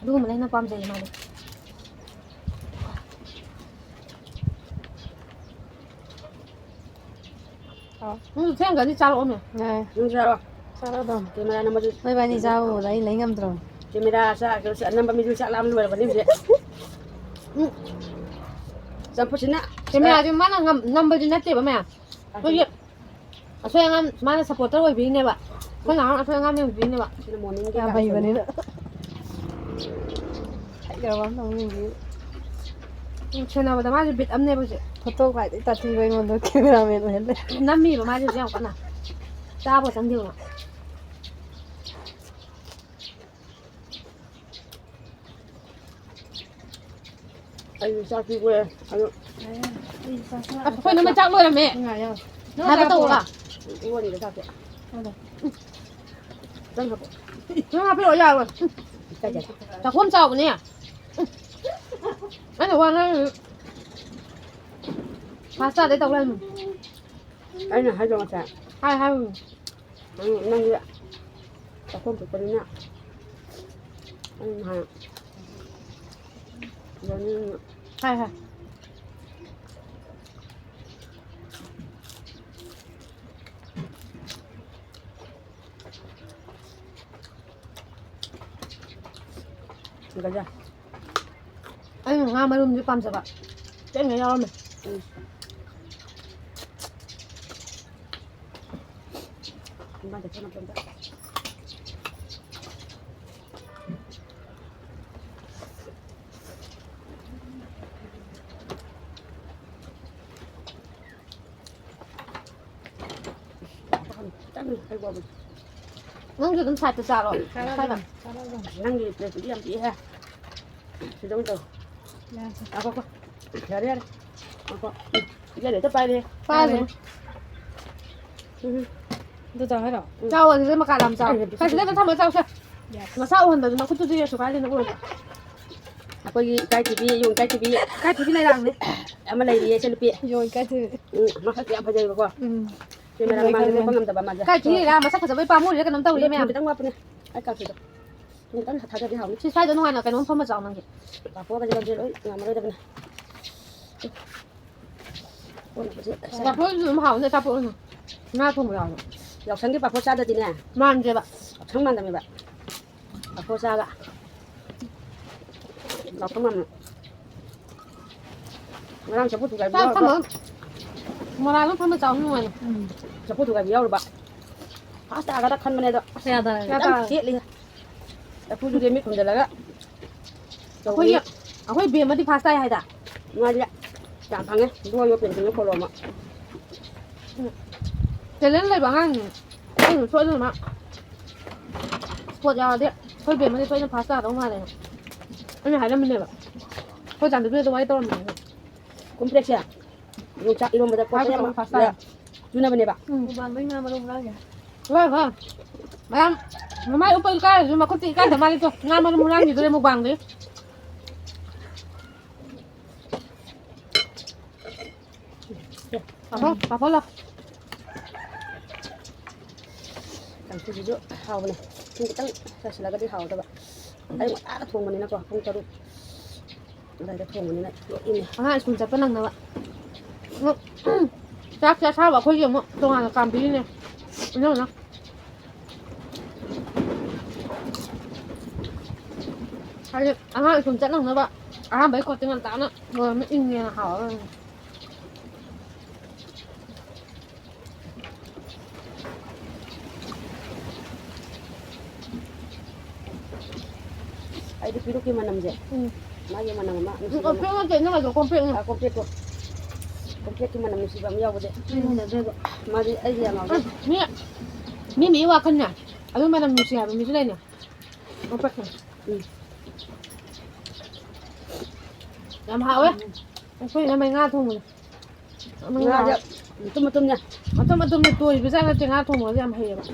ꯑꯗꯨꯒꯨꯝꯕꯅ ꯍꯦꯟꯅ ꯄꯥꯝꯖꯩꯌꯦ ꯃꯥꯗꯤ꯫ ꯑꯥꯎ꯫ ꯅꯪꯁꯨ ꯊꯦꯡꯒ꯭ꯔꯗꯤ ꯆꯥꯔꯛꯑꯣꯃꯦ꯫ ꯌꯥꯏ꯫ ꯅꯪꯁꯨ ꯆꯥꯔꯛꯑꯣ꯫ ꯆꯥꯔꯛꯑꯣ ꯑꯗꯨꯝ꯫ ꯀꯦꯃꯦꯔꯥ ꯅꯝꯕꯁꯨ ꯅꯣꯏꯕꯥꯅꯤ ꯆꯥꯕꯕꯨꯗ ꯑꯩ ꯂꯩ ꯉꯝꯗ꯭ꯔꯕꯅꯤ꯫ ꯀꯦꯃꯦꯔꯥ ꯆꯥ-, ꯅꯝꯕ ꯃꯤꯁꯨ ꯆꯥꯛ ꯂꯥꯝ ꯂꯣꯏꯔꯕꯅꯤ ꯍꯧꯖꯤꯛ꯫ ꯎꯝ꯫ ꯆꯝꯐꯨꯠꯁꯤꯅ ꯀꯦꯃꯦꯔꯥꯁꯦ ꯃꯥꯅ ꯉꯝ-, ꯅꯝꯕꯗꯤ ꯅꯠꯇꯦꯕ ꯃꯌꯥꯝ꯫ ꯑꯩꯈꯣꯏꯒꯤ ꯑꯁꯣꯏ ꯑꯉꯥꯝ ꯃꯥꯅ supporter ꯑꯣꯏꯕꯤꯔꯤꯅꯦꯕ꯫ ꯑꯩꯈꯣꯏ ꯉꯥꯏꯍꯥꯛ ꯑꯁꯣꯏ ꯑꯉꯥꯝ ꯌꯦꯡꯕꯤꯔꯤꯅꯦꯕ꯫ ꯁꯤꯅ morning ꯀꯩꯀꯥ ꯌꯥꯝ ꯍꯩꯕꯅꯤꯅ꯫ ꯍꯩꯈ꯭ꯔꯕ ꯑꯃ ꯇꯧꯅꯤꯡꯉꯤ꯫ ꯎꯝ, ꯁꯦꯟꯅꯕꯗ ꯃꯥꯁꯨ ꯕꯤꯠ ꯑꯃꯅꯦꯕ ꯍꯧꯖꯤꯛ꯫ ꯐꯣꯇꯣ ꯈ꯭ꯋꯥꯏꯗꯒꯤ ꯇꯥꯊꯤꯕ ꯑꯩꯉꯣꯟꯗ ꯀꯦꯃꯦꯔꯥꯃꯦꯟ ꯑꯣꯏꯍꯜꯂꯦ꯫ ꯅꯝꯃꯤꯕ ꯃꯥꯁꯨ ꯍꯧꯖꯤꯛ ꯌꯥꯝ ꯀꯟꯅ꯫ ꯆꯥꯕ ꯆꯪꯗꯦꯕ ꯃꯥ꯫ ꯑꯩꯁꯨ ꯆꯥꯛ ꯄꯤꯕ ꯑꯗꯨ ꯑꯁ, ꯑꯩꯈꯣꯏ ꯅꯃ ꯆꯥꯛ ꯂꯣꯏꯔꯝꯃꯦ꯫ ꯉꯥ ꯌꯥꯎꯔꯦ꯫ ꯅꯪ ꯍꯥꯏꯕ ꯆꯥꯛ ꯇꯧꯔꯣ꯫ ꯄꯨꯔꯛꯑꯣ? ꯏꯔꯣꯟꯒꯦ ꯆꯥꯛꯁꯦ꯫ ꯍꯣꯏ꯫ ꯈꯤꯇꯪ ꯍꯥꯞꯄꯣ꯫ ꯅꯪ ꯍꯥꯞꯄꯤꯔꯛꯑꯣ ꯌꯥꯔꯣꯏ꯫ ꯏꯀꯥꯏꯖꯔꯦ꯫ ꯆꯥꯛꯈꯣꯝ ꯆꯥꯎꯕꯅꯦ꯫ ꯑꯩꯅ ꯋꯥ ꯉꯥꯡꯉꯤ꯫ ꯐꯥꯁ ꯇꯥꯗꯩ ꯇꯧ ꯂꯩꯔꯝꯃꯤ꯫ ꯑꯩꯅ ꯍꯥꯏꯗꯣ ꯉꯁꯥꯏ꯫ ꯍꯥꯏ, ꯍꯥꯏ꯫ ꯅꯪ, ꯅꯪꯗꯤ ꯆꯥꯛꯈꯣꯝ ꯄꯤꯛꯄꯅꯤꯅ ꯑꯩ ꯅꯍꯥꯟ ꯌꯥꯅꯤꯡꯉꯤ꯫ ꯍꯥꯏ, ꯍꯥꯏ꯫ ꯒꯖꯔ꯫ ꯑꯩꯅ ꯉꯥ ꯃꯔꯨꯝꯁꯦ ꯄꯥꯝꯖꯕ꯫ ꯆꯦꯡꯅ ꯌꯥꯎꯔꯝꯃꯦ꯫ ꯎꯝ꯫ ꯏꯃꯥꯗ ꯊꯝꯃꯝꯒꯦ ꯑꯝꯇ꯫ ꯈꯤꯇꯪ ꯍꯩꯒꯣꯕꯅꯤ꯫ ꯅꯪꯁꯨ ꯑꯗꯨꯝ side ꯇ ꯆꯥꯔꯣ꯫ ꯆꯥꯔꯗꯝꯅꯤ, ꯁ꯭ꯋꯥꯏꯗ꯫ ꯆꯥꯔꯗꯝꯅꯤ꯫ ꯅꯪꯒꯤ plate ꯇꯨꯗꯤ ꯌꯥꯝ ꯄꯤꯛꯑꯦꯍꯦ꯫ ꯁꯤꯗ ꯑꯣꯏꯅ ꯇꯧ꯫ ꯌꯥꯔꯦ꯫ ꯉꯥꯏꯈꯣꯀꯣ꯫ ꯌꯥꯔꯦ, ꯌꯥꯔꯦ꯫ ꯉꯥꯏꯈꯣ꯫ ꯏꯆꯦ ꯂꯣꯏꯇ ꯄꯥꯏꯔꯦ꯫ ꯄꯥꯏꯔꯦ꯫ ꯎꯝ꯫ ꯑꯗꯨ ꯆꯥꯎ ꯍꯥꯏꯔꯣ? ꯎꯝ꯫ ꯆꯥꯎ, ꯑꯗꯨꯗ ꯃꯀꯥ ꯂꯥꯝ ꯆꯥꯎ꯫ ꯑꯩ ꯍꯧꯖꯤꯛ ꯀꯥꯏ ꯁꯤꯗ ꯊꯝꯃ ꯆꯥꯎꯁꯦ꯫ ꯌꯥꯔꯦ꯫ ꯃꯁꯥ ꯎꯍꯟꯗꯕꯗꯨ ꯅꯈꯨꯠꯇꯨꯗꯤ ꯀꯩꯁꯨ ꯀꯥꯏꯗꯦ, ꯅꯪ ꯎꯔꯣꯏ꯫ ꯑꯩꯈꯣꯏꯒꯤ ꯏꯀꯥꯏ ꯊꯤꯕꯤ, ꯌꯣꯡ ꯏꯀꯥꯏ ꯊꯤꯕꯤ꯫ ꯏꯀꯥꯏ ꯊꯤꯕꯤ ꯂꯩꯔꯥꯡꯅꯦ꯫ ꯑꯃ ꯂꯩꯔꯤꯌꯦ, ꯏꯆꯟꯅꯨꯄꯤ꯫ ꯌꯣꯡ ꯏꯀꯥꯏ ꯊꯤꯕꯤ꯫ ꯎꯝ, ꯃꯁꯛꯇꯤ ꯌꯥꯝ ꯐꯖꯩꯕꯀꯣ꯫ ꯎꯝ꯫ ꯁꯤ ꯃꯔꯛ ꯃꯔꯛꯇ ꯂꯦꯞꯄ ꯉꯝꯗꯕ ꯃꯥꯁꯦ꯫ ꯏꯀꯥꯏ ꯊꯤꯕꯤ ꯂꯩꯔꯥꯡ ꯃꯁꯛ ꯐꯖꯕꯩ ꯄꯥꯝꯃꯨꯔꯤꯔꯥ ꯀꯩꯅꯣꯝ ꯇꯧꯔꯤꯌꯦ ꯃꯌꯥꯝ꯫ ꯈꯤꯇꯪ ꯋꯥꯠꯄꯅꯦ꯫ ꯑꯩ ꯀꯥꯡꯁꯣꯏꯗꯣ꯫ ꯁꯨꯝ ꯈꯤꯇꯪ ꯊꯥꯗꯔꯗꯤ ꯍꯥꯎꯅꯤ꯫ ꯁꯤ ꯁ꯭ꯋꯥꯏꯗ ꯅꯨꯡꯉꯥꯏꯅ ꯀꯩꯅꯣꯝ ꯐꯝꯃ ꯆꯥꯎ ꯅꯪꯒꯤ꯫ ꯄꯥꯐꯣꯔꯒꯁꯦ ꯂꯧꯁꯦ ꯂꯣꯏ ꯉꯝꯃꯔꯣꯏꯗꯕꯅꯦ꯫ ꯀꯣꯟ ꯍꯧꯖꯤꯛ ꯄꯥꯐꯣꯔꯁꯨ ꯑꯗꯨꯝ ꯍꯥꯎꯅꯤ ꯑꯆꯥꯄꯣꯠ ꯑꯣꯏꯅ꯫ ꯉꯥ ꯊꯣꯡꯕ ꯌꯥꯎꯕ꯫ ꯌꯥꯎꯁꯪꯒꯤ ꯄꯥꯐꯣꯔ ꯆꯥꯗꯗꯤꯅꯦ꯫ ꯃꯥꯟꯗꯦꯕ꯫ ꯌꯥꯎꯁꯪ ꯃꯥꯟꯗꯕꯅꯦꯕ꯫ ꯄꯥꯐꯣꯔ ꯆꯥꯒ꯫ ꯌꯥꯎꯁꯪ ꯃꯥꯟꯕ꯫ ꯉꯔꯥꯡ ꯆꯐꯨ ꯊꯨꯒꯥꯏꯕ ꯆꯥꯛ ꯌꯥꯎꯔꯕ? ꯐꯝꯃ ꯃꯣꯔꯥꯗꯣ ꯐꯝꯃ ꯆꯥꯎ ꯅꯨꯡꯉꯥꯏꯅꯤ꯫ ꯎꯝ꯫ ꯆꯐꯨ ꯊꯨꯒꯥꯏꯕ ꯌꯥꯎꯔꯕ? ꯐꯥꯁ ꯇꯥꯒꯗ꯭ꯔꯥ ꯈꯟꯕꯅꯦ ꯑꯗꯣ꯫ ꯑꯁ, ꯀꯌꯥ ꯇꯥꯔꯒꯦ? ꯈꯤꯇꯪ ꯀꯌꯥ ꯇꯥꯔꯒꯦ? ꯊꯦꯠꯂꯤ꯫ ꯆꯐꯨꯗꯨꯗꯤ ꯃꯤꯠ ꯈꯨꯝꯖꯤꯜꯂꯒ ꯑꯩꯈꯣꯏꯒꯤ, ꯇꯧꯕꯅꯤꯅ꯫ ꯑꯩꯈꯣꯏ ꯕꯦꯝꯃꯗꯤ ꯐꯥꯁ ꯇꯥꯏ ꯍꯥꯏꯗ꯫ ꯃꯥꯗꯤ ꯌꯥꯝ ꯐꯪꯉꯦ꯫ ꯕꯣꯏ ꯌꯣꯠ ꯄꯦꯟꯁꯤꯜꯅ ꯈꯣꯂꯣꯝ ꯑꯃ꯫ ꯎꯝ꯫ ꯇꯦꯂꯦꯟ ꯂꯩꯕ ꯑꯉꯥꯡꯅꯤ꯫ ꯑꯩꯅ ꯁꯣꯏꯗꯅ ꯃꯥ ꯁ꯭ꯄꯣꯔꯠ ꯌꯥꯎꯔꯗꯤ ꯑꯩꯈꯣꯏ ꯕꯦꯝꯃꯗꯤ ꯁꯣꯏꯗꯅ ꯐꯥꯁ ꯇꯥꯗꯧ ꯃꯥꯜꯂꯦ꯫ ꯑꯩꯅ ꯍꯥꯏꯔꯝꯕꯅꯦꯕ꯫ ꯑꯩꯈꯣꯏ ꯆꯥꯟꯗꯕꯤꯗ ꯑꯗꯨꯃꯥꯏꯅ ꯇꯧꯔꯝꯕꯅꯦ꯫ ꯀꯣꯝꯄ꯭ꯂꯦꯛꯁꯁꯦ ꯌꯣꯡꯆꯥꯛ ꯏꯔꯣꯝꯕꯗ ꯀꯣꯠꯄ ꯌꯥꯝ ꯐꯥꯁ ꯇꯥꯏ꯫ ꯆꯨꯅꯕꯅꯦꯕ꯫ ꯎꯝ꯫ ꯃꯨꯛꯕꯥꯡꯗꯩ ꯉꯥ ꯃꯔꯨꯝ ꯍꯨꯔꯥꯟꯒꯦ꯫ ꯍꯣꯏ, ꯍꯣꯏ꯫ ꯃꯌꯥꯝ ꯃꯃꯥꯏ ꯎꯞꯄ ꯏꯀꯥꯏꯔꯁꯨ ꯃꯈꯨꯠꯇꯤ ꯏꯀꯥꯏꯗ ꯃꯥꯜꯂꯤꯀꯣ꯫ ꯉꯥ ꯃꯔꯨꯝ ꯍꯨꯔꯥꯟꯈꯤꯗꯣꯔꯦ ꯃꯨꯛꯕꯥꯡꯗꯩ꯫ ꯄꯥꯐꯣꯔ, ꯄꯥꯐꯣꯔ ꯂꯥꯎ꯫ ꯀꯥꯡꯁꯨꯁꯤꯁꯨ ꯍꯥꯎꯕꯅꯦ꯫ ꯏꯁꯤꯡ ꯈꯤꯇꯪ ꯆꯥꯏꯁꯤꯜꯂꯒꯗꯤ ꯍꯥꯎꯒꯗꯕ꯫ ꯑꯌꯨꯛ ꯉꯟꯇꯥꯗ ꯊꯣꯡꯕꯅꯤꯅꯀꯣ, ꯄꯨꯡ ꯇꯔꯨꯛ ꯑꯗꯨꯋꯥꯏꯗ ꯊꯣꯡꯕꯅꯤꯅ ꯊꯣꯛꯏꯅꯦ꯫ ꯑꯉꯥꯡ ꯁ꯭ꯀꯨꯜ ꯆꯠꯄ ꯅꯪꯅꯕ꯫ ꯆꯥꯛꯁꯦ ꯑꯁꯥꯕ ꯑꯩꯈꯣꯏꯒꯤ ꯑꯃꯨꯛ ꯇꯣꯉꯥꯟꯅ ꯀꯥꯝꯕꯤꯔꯤꯅꯦ꯫ ꯏꯅꯝꯃꯅ꯫ ꯍꯥꯏꯗꯤ ꯑꯉꯥꯡ ꯁ꯭ꯀꯨꯜ ꯆꯠꯅꯕ ꯑꯍꯥꯟꯕꯩ ꯈꯣꯠꯇꯤ ꯉꯟꯇꯥꯅ ꯂꯣꯏꯔꯝꯃꯤ, ꯏꯪꯉꯦꯅ ꯍꯥꯎꯔꯒ꯫ ꯑꯩꯗꯤ ꯄꯤꯔꯨꯛꯀꯤ ꯃꯅꯝꯁꯦ, ꯎꯝ꯫ ꯃꯥꯒꯤ ꯃꯅꯝ ꯑꯃ ꯎꯝ, ꯅꯨꯡꯁꯤꯕ ꯑꯃ꯫ ꯀꯣꯝꯄ꯭ꯔꯦꯛ ꯅꯠꯇꯦ, ꯅꯪ ꯍꯥꯏꯗꯣ ꯀꯣꯝꯄ꯭ꯔꯦꯛꯅꯦ꯫ ꯑꯥ, ꯀꯣꯝꯄ꯭ꯔꯦꯛꯇꯣ꯫ ꯀꯣꯝꯄ꯭ꯔꯦꯛꯀꯤ ꯃꯅꯝ ꯅꯨꯡꯁꯤꯕ ꯑꯃ ꯌꯥꯎꯕꯁꯦ꯫ ꯑꯩ ꯍꯩꯅꯗꯦꯕ꯫ ꯃꯥꯗꯤ ꯑꯩꯒꯤ ꯌꯥꯝ ꯍꯥꯎꯖꯩ꯫ ꯎꯝ, ꯃꯤ, ꯃꯤ ꯃꯤ ꯋꯥꯈꯜꯅꯦ꯫ ꯑꯗꯨ ꯃꯅꯝ ꯅꯨꯡꯁꯤ ꯍꯥꯏꯕ ꯃꯤꯁꯨ ꯂꯩꯅꯦ꯫ ꯀꯣꯝꯄ꯭ꯔꯦꯛꯁꯦ꯫ ꯎꯝ꯫ ꯌꯥꯝ ꯍꯥꯎꯋꯦ꯫ ꯎꯝ꯫ ꯑꯩꯈꯣꯏ ꯏꯅꯝꯃꯩ ꯉꯥ ꯊꯣꯡꯕꯗꯣ꯫ ꯉꯥꯁꯦ ꯃꯇꯨꯝ ꯃꯇꯨꯝꯅꯦ꯫ ꯃꯇꯨꯝ ꯃꯇꯨꯝꯅꯦ ꯇꯣꯏꯕꯖꯥꯠ ꯅꯠꯇꯦ, ꯉꯥ ꯊꯣꯡꯕꯁꯦ ꯌꯥꯝ ꯍꯩꯌꯦꯕ꯫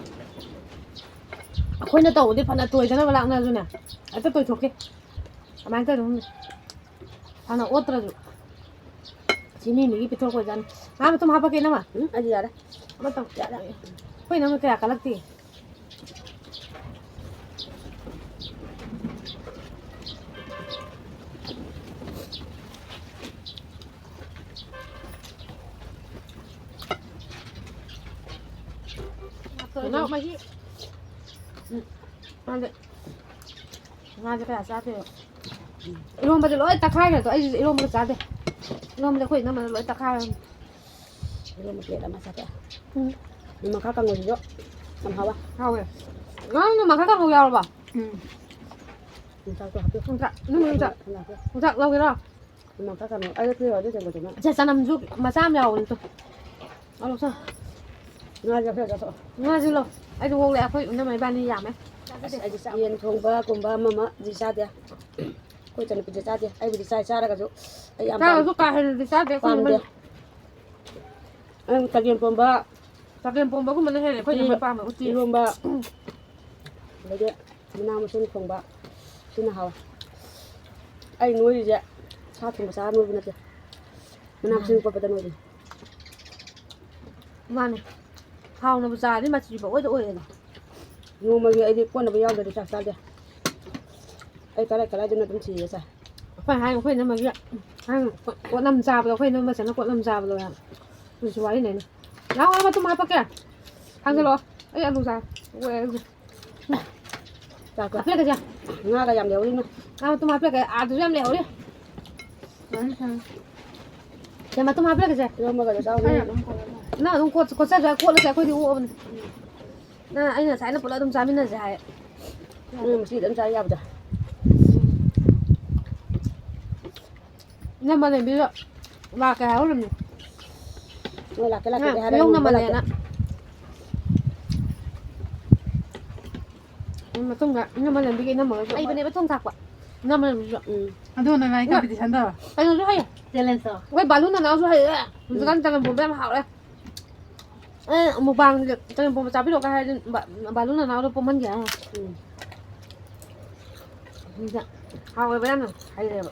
ꯑꯩꯈꯣꯏꯅ ꯇꯧꯕꯗꯤ ꯐꯅ ꯇꯣꯏꯗꯅꯕ ꯂꯥꯛꯅꯔꯁꯨꯅꯦ, ꯍꯦꯛꯇ ꯇꯣꯏꯊꯣꯛꯈꯤ꯫ ꯀꯃꯥꯏꯅ ꯇꯧꯔꯤꯅꯣ ꯈꯪꯗꯦ꯫ ꯐꯅ ꯑꯣꯠꯇ꯭ꯔꯁꯨ꯫ ꯁꯤ ꯃꯤ ꯃꯤꯒꯤ ꯄꯤꯊꯣꯔꯛꯄ ꯑꯣꯏꯖꯥꯠꯅꯤ꯫ ꯉꯥ ꯃꯇꯨꯝ ꯍꯥꯞꯄꯛꯀꯦ, ꯏꯅꯝꯃ? ꯎꯝ, ꯑꯩꯗꯤ ꯌꯥꯔꯦ꯫ ꯑꯃꯇꯪ꯫ ꯌꯥꯔꯦ꯫ ꯑꯩꯈꯣꯏ ꯏꯅꯝꯃ ꯀꯌꯥ ꯀꯜꯂꯛꯇꯦ꯫ ꯅꯅꯥꯎ ꯃꯍꯤ꯫ ꯎꯝ꯫ ꯃꯥꯗꯤ ꯉꯥꯁꯦ ꯀꯌꯥ ꯆꯥꯗꯦꯕ꯫ ꯏꯔꯣꯝꯕꯗꯤ ꯂꯣꯏ ꯇꯛꯈꯥꯏꯈ꯭ꯔꯦ꯫ ꯑꯗꯣ ꯑꯩꯁꯨ ꯏꯔꯣꯝꯕꯒ ꯆꯥꯗꯦ꯫ ꯏꯔꯣꯝꯕꯗꯤ ꯑꯩꯈꯣꯏ ꯏꯅꯝꯃꯅ ꯂꯣꯏ ꯇꯛꯈꯥꯏꯈ꯭ꯔꯦ꯫ ꯏꯔꯣꯟꯕ ꯄ꯭ꯂꯦꯠ ꯑꯃ ꯆꯥꯊꯣꯛꯑꯦ꯫ ꯎꯝ꯫ ꯅꯣꯡꯃꯪꯈꯥ ꯀꯥꯡꯉꯧꯁꯤꯁꯨ ꯌꯥꯝ ꯍꯥꯎꯋꯦ꯫ ꯍꯥꯎꯋꯦ꯫ ꯉꯔꯥꯡ ꯅꯣꯡꯃꯪꯈꯥ ꯀꯥꯡꯉꯧ ꯌꯥꯎꯔꯕ? ꯎꯝ꯫ ꯌꯣꯡꯆꯥꯛꯇꯣ ꯍꯥꯞꯄꯤꯌꯨ꯫ ꯌꯣꯡꯆꯥꯛ, ꯅꯪ ꯌꯣꯡꯆꯥꯛ, ꯌꯣꯡꯆꯥꯛ꯫ ꯌꯣꯡꯆꯥꯛ ꯂꯧꯒꯦꯔꯣ? ꯅꯣꯡꯃꯪꯈꯥ ꯀꯥꯡꯉꯧ꯫ ꯑꯩ ꯂꯣꯏꯔꯦ, ꯆꯦꯡꯒꯨꯝꯗꯨꯅ꯫ ꯁꯦ, ꯆꯅꯝꯁꯨ ꯃꯆꯥ ꯑꯃ ꯌꯥꯎꯕꯅꯦ ꯇꯨ꯫ ꯑꯧ, ꯂꯧꯁꯜꯂꯣ꯫ ꯉꯥꯁꯦ ꯈꯔ ꯆꯥꯊꯣꯛꯑꯣ꯫ ꯉꯥꯁꯨ ꯂꯧ꯫ ꯑꯩꯗꯤ ꯑꯣꯛꯂꯦ, ꯑꯩꯈꯣꯏ ꯏꯅꯝꯃ ꯏꯕꯥꯅꯤ ꯌꯥꯝꯃꯦ꯫ ꯑꯁ, ꯑꯩꯗꯤ ꯆꯥ-, ꯌꯦꯟ ꯊꯣꯡꯕꯒꯨꯝꯕ ꯑꯃ ꯑꯃꯗꯤ ꯆꯥꯗꯦ꯫ ꯑꯩꯈꯣꯏ ꯏꯆꯟꯅꯨꯄꯤꯗꯤ ꯆꯥꯗꯦ꯫ ꯑꯩꯕꯨꯗꯤ ꯆꯥꯏ, ꯆꯥꯔꯒꯁꯨ ꯑꯩ ꯌꯥꯝ ꯄꯥꯝ-, ꯆꯥꯔꯁꯨ ꯀꯥ ꯍꯦꯟꯅꯗꯤ ꯆꯥꯗꯦ ꯑꯩꯈꯣꯏ ꯄꯥꯝꯗꯦ꯫ ꯏꯅꯝꯃ꯫ ꯑꯩ ꯆꯒꯦꯝ ꯄꯣꯝꯕ, ꯆꯒꯦꯝ ꯄꯣꯝꯕꯒꯨꯝꯕꯅ ꯍꯦꯜꯂꯦ ꯑꯩꯈꯣꯏꯅ ꯎꯇꯤ, ꯃꯣꯏ ꯄꯥꯝꯕ ꯎꯇꯤ꯫ ꯏꯔꯣꯝꯕ, ꯑꯗꯒꯤ ꯃꯅꯥ ꯃꯁꯤꯡ ꯊꯣꯡꯕ, ꯁꯤꯅ ꯍꯥꯎꯋꯦ꯫ ꯑꯩ ꯅꯣꯏꯔꯤꯁꯦ ꯁꯥ ꯊꯣꯡꯕ ꯆꯥꯔ ꯅꯣꯏꯕ ꯅꯠꯇꯦ, ꯃꯅꯥ ꯃꯁꯤꯡ ꯃꯥꯅꯦ꯫ ꯀꯣꯠꯄꯗ ꯅꯣꯏꯔꯤꯅꯦ꯫ ꯃꯥꯅꯦ꯫ ꯍꯥꯎꯅꯕꯨ ꯆꯥꯔꯗꯤ ꯃꯆꯤ ꯄꯪꯑꯣꯏꯗ ꯑꯣꯏꯌꯦꯕ꯫ ꯅꯣꯡꯃꯒꯤ ꯑꯩꯗꯤ ꯀꯣꯠꯅꯕ ꯌꯥꯎꯗ꯭ꯔꯗꯤ ꯆꯥꯛ ꯆꯥꯗꯦ꯫ ꯑꯩ ꯀꯔꯥꯏ ꯀꯔꯥꯏꯗꯅꯣ ꯑꯗꯨꯝ ꯊꯤꯔꯒ ꯆꯥꯏ꯫ ꯑꯩꯈꯣꯏ ꯍꯥꯏ, ꯑꯩꯈꯣꯏ ꯏꯅꯝꯃꯒꯤ ꯅꯪ ꯀꯣꯠꯂꯝ ꯆꯥꯕꯗꯣ, ꯑꯩꯈꯣꯏ ꯏꯅꯝꯃ ꯆꯠꯅ ꯀꯣꯠꯂꯝ ꯆꯥꯕꯗꯣ ꯌꯥꯝ꯫ ꯑꯗꯨꯁꯨ ꯋꯥꯔꯤꯅꯦ ꯑꯩꯅ꯫ ꯂꯥꯛꯑꯣ, ꯑꯩ ꯃꯇꯨꯝ ꯍꯥꯞꯄꯛꯀꯦ꯫ ꯊꯥꯡꯖꯜꯂꯛꯑꯣ꯫ ꯑꯩ ꯑꯂꯨ ꯆꯥ-, ꯑꯣ, ꯑꯩ ꯑꯂꯨ꯫ ꯍꯥꯞꯄꯤꯔꯛꯀꯦꯁꯦ꯫ ꯉꯥꯒ ꯌꯥꯝ ꯂꯩꯍꯧꯔꯤꯅꯦ꯫ ꯉꯥ ꯃꯇꯨꯝ ꯍꯥꯞꯄꯤꯔꯛꯀꯦ꯫ ꯑꯥꯗꯁꯨ ꯌꯥꯝ ꯂꯩꯍꯧꯔꯤ꯫ ꯁꯦ, ꯃꯇꯨꯝ ꯍꯥꯞꯄꯤꯔꯛꯀꯦꯁꯦ꯫ ꯏꯔꯣꯝꯕꯒꯗꯣ ꯆꯥꯎꯅꯦ꯫ ꯑꯩꯅ ꯑꯗꯨꯝ ꯀꯣꯠꯂꯦ꯫ ꯅꯪ ꯑꯗꯨꯝ ꯀꯣꯠ-, ꯀꯣꯠꯆꯔꯁꯨ ꯌꯥꯏ, ꯀꯣꯠꯂꯁꯨ ꯌꯥꯏ, ꯑꯩꯈꯣꯏꯗꯤ ꯑꯣꯛꯑꯕꯅꯦ꯫ ꯅꯪ, ꯑꯩꯅ ꯉꯁꯥꯏꯅ ꯄꯨꯂꯞ ꯑꯗꯨꯝ ꯆꯥꯃꯤꯟꯅꯁꯦ ꯍꯥꯏ꯫ ꯎꯝ, ꯁꯤꯗ ꯑꯗꯨꯝ ꯆꯥ ꯌꯥꯕꯗꯣ꯫ ꯏꯅꯝꯃ ꯂꯩꯕꯤꯗꯣ ꯂꯥꯛꯀꯦ ꯍꯥꯏꯍꯧꯔꯤꯕꯅꯤ꯫ ꯃꯣꯏ ꯂꯥꯛꯀꯦ, ꯂꯥꯛꯀꯦ ꯍꯥꯏꯔꯒ ꯌꯧ ꯅꯣꯡꯃ ꯅꯝꯃꯜꯂꯦꯅ꯫ ꯂꯥꯛꯇꯦ꯫ ꯃꯇꯨꯡꯗ ꯏꯅꯝꯃ ꯂꯩꯕꯤꯒ ꯏꯅꯝꯃꯒꯁꯨ ꯍꯩꯕꯅꯦꯕ ꯊꯣꯡ ꯊꯥꯛꯄ꯫ ꯏꯅꯝꯃ ꯂꯩꯕꯤꯁꯨ꯫ ꯎꯝ꯫ ꯑꯗꯨ ꯅꯪ ꯉꯥꯏ ꯏꯃꯥ, competition ꯇꯧꯔꯣ? ꯀꯩꯅꯣꯁꯨ ꯍꯩ꯫ Challenge ꯇꯧꯔꯣ? ꯑꯩꯈꯣꯏ ꯕꯥꯂꯨ ꯅꯅꯥꯎꯁꯨ ꯍꯩꯌꯦ꯫ ꯍꯧꯖꯤꯛꯀꯥꯟ ꯎꯝ꯫ ꯆꯒꯦꯝ ꯄꯣꯝꯕ ꯌꯥꯝ ꯍꯥꯎꯔꯦ꯫ ꯑꯦ, mukbang ꯁꯦ ꯆꯒꯦꯝ ꯄꯣꯝꯕ ꯆꯥꯕꯤꯔꯛꯑꯣꯒ ꯍꯥꯏꯔꯗꯤ ꯕꯥ-, ꯕꯥꯂꯨ ꯅꯅꯥꯎꯗꯣ ꯄꯣꯝꯍꯟꯒꯦ ꯍꯥꯏꯔꯣ꯫ ꯎꯝ꯫ ꯑꯗꯨꯗ ꯍꯥꯎꯋꯦꯕ ꯌꯥꯝꯅ ꯍꯩꯔꯦꯕ꯫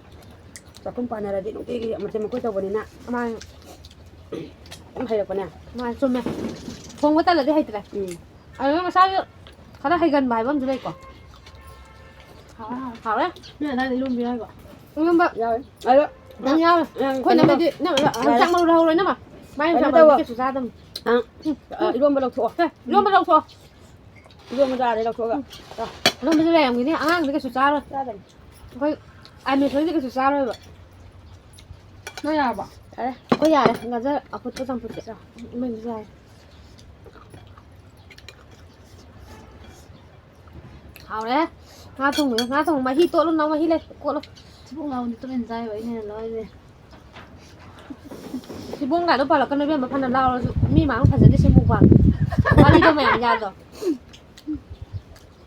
ꯆꯥꯛꯈꯨꯝ ꯄꯥꯟꯅꯔꯗꯤ ꯅꯨꯡꯇꯤꯒꯤ ꯃꯊꯦꯜ ꯃꯈꯣꯏ ꯇꯧꯕꯅꯤꯅ ꯃꯥꯅꯦ꯫ ꯌꯥꯝ ꯍꯩꯔꯛꯄꯅꯦ꯫ ꯃꯥꯅꯦ, ꯆꯨꯝꯃꯦ꯫ ꯊꯣꯡꯕ ꯇꯜꯂꯗꯤ ꯍꯩꯇ꯭ꯔꯦ꯫ ꯎꯝ꯫ ꯑꯗꯨꯅ ꯃꯁꯥꯁꯨ ꯈꯔ ꯍꯩꯒꯟꯕ ꯍꯥꯏꯕ ꯑꯃꯁꯨ ꯂꯩꯀꯣ꯫ ꯍꯥꯎꯔꯦ, ꯍꯥꯎꯔꯦ꯫ ꯍꯥꯎꯔꯦ? ꯅꯣꯏ ꯑꯗꯥꯏꯗ ꯏꯔꯣꯝꯕ ꯌꯥꯎꯔꯤꯕꯣ? ꯏꯔꯣꯝꯕ ꯌꯥꯎꯋꯦ꯫ ꯑꯗꯣ ꯈꯤꯇꯪ ꯌꯥꯎꯔꯦ꯫ ꯎꯝ, ꯑꯩꯈꯣꯏ ꯀꯩꯅꯣ ꯅꯃꯗꯤ ꯇꯧ-, ꯅꯪ ꯌꯥꯔꯦ꯫ ꯆꯥꯛ ꯃꯔꯨꯗꯣ ꯍꯧꯔꯣꯏ, ꯅꯃ꯫ ꯃꯥꯏ ꯀꯩꯅꯣ ꯃꯁꯥ ꯇꯧꯋꯣ꯫ ꯃꯔꯨꯗꯤ ꯀꯩꯁꯨ ꯆꯥꯗꯕꯅꯤ꯫ ꯑ, ꯎꯝ, ꯑ, ꯎꯝ꯫ ꯏꯔꯣꯝꯕ ꯂꯧꯊꯣꯛꯑꯣ꯫ ꯁꯦ, ꯏꯔꯣꯝꯕ ꯂꯧꯊꯣꯛꯑꯣ꯫ ꯏꯔꯣꯝꯕ ꯆꯥꯔꯦ, ꯂꯧꯊꯣꯛꯑꯒ꯫ ꯎꯝ꯫ ꯆꯥ꯫ ꯏꯔꯣꯝꯕꯁꯨ ꯂꯩꯔꯝꯒꯤꯅꯤ, ꯑꯉꯥꯡꯗꯤ ꯀꯩꯁꯨ ꯆꯥꯔꯣꯏ꯫ ꯆꯥꯗꯕꯅꯤ꯫ ꯑꯩꯈꯣꯏ ꯑꯥꯏ ꯃꯦꯁꯣꯔꯤꯗꯤ ꯀꯩꯁꯨ ꯆꯥꯔꯣꯏꯕ꯫ ꯅꯣꯏ ꯌꯥꯔꯕꯣ? ꯌꯥꯔꯦ꯫ ꯑꯩꯈꯣꯏ ꯌꯥꯔꯦ, ꯒꯖꯔ ꯑꯐꯨꯠꯄ ꯆꯝꯐꯨꯠꯁꯦ꯫ ꯆꯥ꯫ ꯏꯃꯥꯏ, ꯌꯥꯔꯦ꯫ ꯍꯥꯎꯔꯦ꯫ ꯉꯥ ꯊꯣꯡꯕꯗꯣ, ꯉꯥ ꯊꯣꯡꯕ ꯃꯍꯤ ꯇꯣꯠꯂꯨ, ꯅꯪ ꯃꯍꯤ ꯂꯩ, ꯀꯣꯠꯂꯨ꯫ ꯊꯤꯕꯣꯡ ꯂꯥꯎꯕꯗꯤ ꯇꯨꯃꯤꯟ ꯆꯥꯏꯕ, ꯑꯩꯅ ꯍꯦꯟꯅ ꯂꯧꯔꯤꯁꯦ꯫ ꯊꯤꯕꯣꯡꯒꯗꯣ ꯄꯥꯜꯂꯛꯀꯅꯨ ꯏꯕꯦꯝꯃ, ꯐꯅ ꯂꯥꯎꯔꯁꯨ ꯃꯤ ꯃꯥꯡ ꯐꯖꯗꯦ ꯁꯤ mukbang꯫ ꯋꯥꯔꯤꯗꯣ ꯃꯌꯥꯝ ꯌꯥꯗ꯭ꯔꯣ?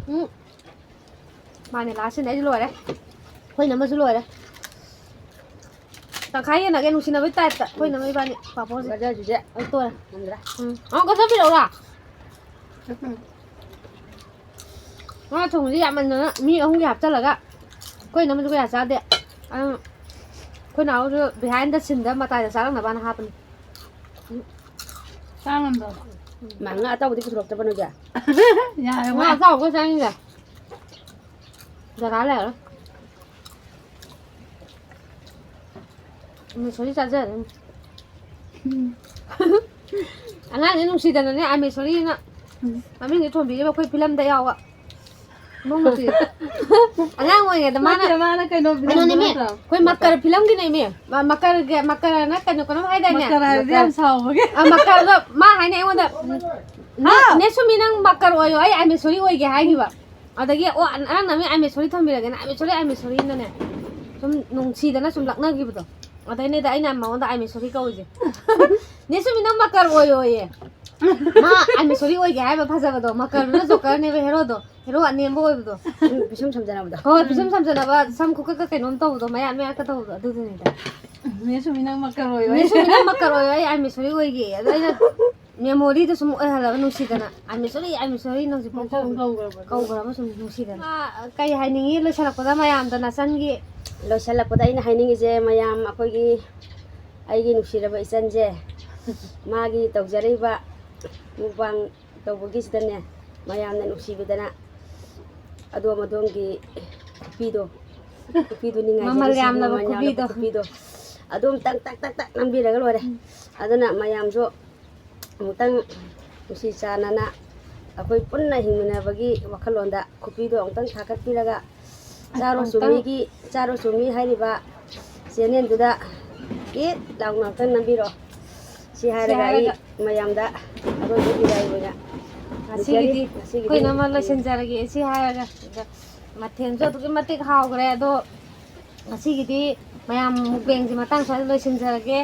ꯎꯝ꯫ ꯃꯥꯅꯦ, last scene ꯑꯩꯁꯨ ꯂꯣꯏꯔꯦ꯫ ꯑꯩꯈꯣꯏ ꯏꯅꯝꯃꯁꯨ ꯂꯣꯏꯔꯦ꯫ ꯇꯪꯈꯥꯏ ꯌꯦꯟꯅꯒꯦ ꯅꯨꯡꯁꯤꯅꯕꯩ type ꯇ꯫ ꯑꯩꯈꯣꯏ ꯏꯅꯝꯃ ꯏꯕꯥꯅꯤ ꯄꯥꯐꯣꯔꯁꯦ꯫ ꯒꯖꯔꯁꯤꯗꯤ ꯑꯩ ꯇꯣꯛꯑꯦ꯫ ꯉꯝꯗ꯭ꯔꯦ꯫ ꯎꯝ꯫ ꯑꯃꯨꯛ ꯒꯖꯔ ꯄꯤꯔꯛꯎꯔꯥ? ꯎꯝ꯫ ꯉꯥ ꯊꯣꯡꯕꯁꯦ ꯌꯥꯝꯃꯟꯗꯅ ꯃꯤ ꯑꯍꯨꯝꯒꯤ ꯍꯥꯞꯆꯜꯂꯒ ꯑꯩꯈꯣꯏ ꯏꯅꯝꯃꯁꯨ ꯀꯌꯥ ꯆꯥꯗꯦ꯫ ꯑꯗꯨꯅ ꯑꯩꯈꯣꯏ ꯅꯥꯎꯁꯨ behind the scene ꯗ ꯃꯇꯥꯏꯗ ꯆꯥꯔꯝꯅꯕꯅ ꯍꯥꯞꯄꯅꯤ꯫ ꯎꯝ꯫ ꯆꯥ ꯉꯝꯗꯕ꯫ ꯃꯥ ꯉꯥ ꯑꯇꯥꯎꯕꯗꯤ ꯄꯨꯊꯣꯔꯛꯇꯕ ꯅꯣꯏꯒꯤ? ꯌꯥꯔꯦ, ꯉꯥ ꯋꯥ꯫ ꯑꯇꯥꯎꯕ ꯆꯥꯅꯤꯡꯗꯦ꯫ ꯖꯒꯥ ꯂꯩꯔꯔꯣꯏ꯫ ꯑꯃꯦꯁꯣꯔꯤ ꯆꯥꯖꯔꯅꯤ꯫ ꯎꯝ꯫ ꯑꯉꯥꯡꯁꯦ ꯅꯨꯡꯁꯤꯗꯅꯅꯦ, ꯑꯃꯦꯁꯣꯔꯤꯅ ꯎꯝ꯫ ꯃꯃꯤꯡꯁꯦ ꯊꯣꯟꯕꯤꯔꯤꯕ ꯑꯩꯈꯣꯏ ꯐꯤꯂꯝꯗ ꯌꯥꯎꯕ꯫ ꯅꯣꯡꯃ ꯆꯨꯏ꯫ ꯑꯉꯥꯡ ꯑꯣꯏꯔꯤꯉꯩꯗ ꯃꯥꯅ ꯅꯠꯇꯦ, ꯃꯥꯅ ꯀꯩꯅꯣ ꯀꯩꯅꯣꯅꯦꯃꯤ, ꯅꯠꯇ꯭ꯔꯣ? ꯑꯩꯈꯣꯏ ꯃꯀꯔ ꯐꯤꯂꯝꯒꯤꯅꯦꯃꯤ꯫ ꯃ-, ꯃꯀꯔꯒ, ꯃꯀꯔꯅ ꯀꯩꯅꯣ ꯀꯩꯅꯣꯝ ꯍꯥꯏꯗꯥꯏꯅꯦ? ꯃꯀꯔ ꯍꯥꯏꯕꯗꯤ ꯌꯥꯝ ꯁꯥꯎꯕꯒꯤ꯫ ꯑ, ꯃꯀꯔꯗꯣ ꯃꯥ ꯍꯥꯏꯅ ꯑꯩꯉꯣꯟꯗ, "ꯅꯦ-, ꯍꯥꯎ꯫ ꯅꯦ ꯁꯨꯃꯤ, ꯅꯪ ꯃꯀꯔ ꯑꯣꯏꯌꯣ, ꯑꯩ ꯑꯥꯏꯃꯦꯁꯣꯔꯤ ꯑꯣꯏꯒꯦ" ꯍꯥꯏꯈꯤꯕ꯫ ꯑꯗꯒꯤ, "ꯑꯣ, ꯅꯪꯅ ꯃꯤ ꯑꯥꯏꯃꯦꯁꯣꯔꯤ ꯊꯝꯕꯤꯔꯒꯦꯅ" ꯑꯥꯏꯃꯦꯁꯣꯔꯤ, ꯑꯥꯏꯃꯦꯁꯣꯔꯤꯅꯅꯦ ꯁꯨꯝ ꯅꯨꯡꯁꯤꯗꯅ ꯁꯨꯝ ꯂꯛꯅꯈꯤꯕꯗꯣ꯫ ꯑꯗꯩꯅꯦꯗ ꯑꯩꯅ ꯃꯉꯣꯟꯗ ꯑꯥꯏꯃꯦꯁꯣꯔꯤ ꯀꯧꯔꯤꯁꯦ꯫ "ꯅꯦ ꯁꯨꯃꯤ, ꯅꯪ ꯃꯀꯔ ꯑꯣꯏꯌꯣꯌꯦ"꯫ ꯃꯥ ꯑꯥꯏꯃꯦꯁꯣꯔꯤ ꯑꯣꯏꯒꯦ ꯍꯥꯏꯕ ꯐꯖꯕꯗꯣ, ꯃꯀꯔꯗꯨꯅ ꯖꯣꯀꯔꯅꯦꯕ ꯍꯦꯔꯣꯗꯣ꯫ ꯍꯦꯔꯣ ꯑꯅꯦꯝꯕ ꯑꯣꯏꯕꯗꯣ꯫ ꯄꯤꯁꯨꯝ ꯁꯝꯖꯅꯕꯗꯣ꯫ ꯍꯣꯏ, ꯄꯤꯁꯨꯝ ꯁꯝꯖꯅꯕ, ꯁꯝ ꯈꯨꯀꯛꯀ ꯀꯩꯅꯣꯝ ꯇꯧꯕꯗꯣ, ꯃꯌꯥꯠ ꯃꯌꯥꯠꯀ ꯇꯧꯕꯗꯣ, ꯑꯗꯨꯗꯨꯅꯤꯗ꯫ ꯅꯦ ꯁꯨꯃꯤ, ꯅꯪ ꯃꯀꯔ ꯑꯣꯏꯌꯣ꯫ ꯅꯦ ꯁꯨꯃꯤ, ꯅꯪ ꯃꯀꯔ ꯑꯣꯏꯌꯣ, ꯑꯩ ꯑꯥꯏꯃꯦꯁꯣꯔꯤ ꯑꯣꯏꯒꯦ꯫ ꯑꯗꯣ ꯑꯩꯅ ꯃꯦꯃꯣꯔꯤꯗꯣ ꯁꯨꯝ ꯑꯣꯏꯍꯜꯂꯕ ꯅꯨꯡꯁꯤꯗꯅ꯫ ꯑꯥꯏꯃꯦꯁꯣꯔꯤ, ꯑꯥꯏꯃꯦꯁꯣꯔꯤ ꯅꯪ ꯍꯧꯖꯤꯛꯐꯥꯎ ꯃꯁꯛ ꯁꯨꯝ ꯀꯧꯈ꯭ꯔꯕ꯫ ꯀꯧꯈ꯭ꯔꯕ ꯁꯨꯝ ꯅꯨꯡꯁꯤꯗꯅ꯫ ꯑ, ꯀꯩ ꯍꯥꯏꯅꯤꯡꯉꯤ ꯂꯣꯏꯁꯤꯜꯂꯛꯄꯗ ꯃꯌꯥꯝꯗ ꯅꯆꯟꯒꯤ? ꯂꯣꯏꯁꯤꯜꯂꯛꯄꯗ ꯑꯩꯅ ꯍꯥꯏꯅꯤꯡꯉꯤꯁꯦ, ꯃꯌꯥꯝ ꯑꯩꯈꯣꯏꯒꯤ, ꯑꯩꯒꯤ ꯅꯨꯡꯁꯤꯔꯕ ꯏꯆꯟꯁꯦ, ꯃꯥꯒꯤ ꯇꯧꯖꯔꯤꯕ ꯃꯨꯛꯕꯥꯡ ꯇꯧꯕꯒꯤꯁꯤꯗꯅꯦ, ꯃꯌꯥꯝꯅ ꯅꯨꯡꯁꯤꯕꯤꯗꯅ ꯑꯗꯣꯝ ꯑꯗꯣꯝꯒꯤ ꯈꯨꯕꯤꯗꯣ, ꯈꯨꯕꯤꯗꯨ ꯅꯤꯡꯉꯥꯏꯖꯔꯤ, ꯃꯃꯜ ꯁꯤꯒꯤ ꯌꯥꯝꯂꯕ ꯃꯃꯜ ꯌꯥꯝꯂꯕ ꯈꯨꯕꯤꯗꯣ꯫ ꯈꯨꯕꯤꯗꯣ ꯑꯗꯨꯝ ꯇꯛ ꯇꯛ ꯇꯛ ꯇꯛ ꯅꯝꯕꯤꯔꯒ ꯂꯣꯏꯔꯦ꯫ ꯎꯝ꯫ ꯑꯗꯨꯅ ꯃꯌꯥꯝꯁꯨ ꯑꯃꯨꯛꯇꯪ ꯅꯨꯡꯁꯤ ꯆꯥꯟꯅꯅ ꯑꯩꯈꯣꯏ ꯄꯨꯟꯅ ꯍꯤꯡꯃꯤꯟꯅꯕꯒꯤ ꯋꯥꯈꯜꯂꯣꯟꯗ ꯈꯨꯕꯤꯗꯣ ꯑꯃꯨꯛꯇꯪ ꯊꯥꯒꯠꯄꯤꯔꯒ, ꯆꯥꯔꯣ ꯑꯃꯨꯛꯇꯪ ꯆꯨꯝꯃꯤꯒꯤ, ꯆꯥꯔꯣ ꯆꯨꯝꯃꯤ ꯍꯥꯏꯔꯤꯕ ꯆꯦꯅꯦꯜꯗꯨꯗ ꯏꯠ ꯂꯥꯎꯅ ꯑꯃꯨꯛꯇꯪ ꯅꯝꯕꯤꯔꯣ꯫ ꯁꯤ ꯁꯤ ꯍꯥꯏꯔꯒ ꯑꯩ ꯍꯥꯏꯔꯒ ꯃꯌꯥꯝꯗ ꯑꯔꯣꯏꯕ ꯕꯤꯗꯥꯏ ꯑꯣꯏꯅ ꯉꯁꯤꯒꯤꯗꯤ ꯂꯣꯏꯖꯔꯤ꯫ ꯉꯁꯤꯒꯤꯗꯤ ꯑꯩꯈꯣꯏꯅ ꯑꯃ ꯂꯣꯏꯁꯤꯟꯖꯔꯒꯦ꯫ ꯁꯤ ꯍꯥꯏꯔꯒ ꯃꯊꯦꯜꯁꯨ ꯑꯗꯨꯛꯀꯤ ꯃꯇꯤꯛ ꯍꯥꯎꯈ꯭ꯔꯦ꯫ ꯑꯗꯣ ꯉꯁꯤꯒꯤꯗꯤ ꯃꯌꯥꯝ ꯃꯨꯛꯕꯦꯡꯁꯦ ꯃꯇꯥꯡ ꯁ꯭ꯋꯥꯏꯗ ꯂꯣꯏꯁꯤꯟꯖꯔꯒꯦ꯫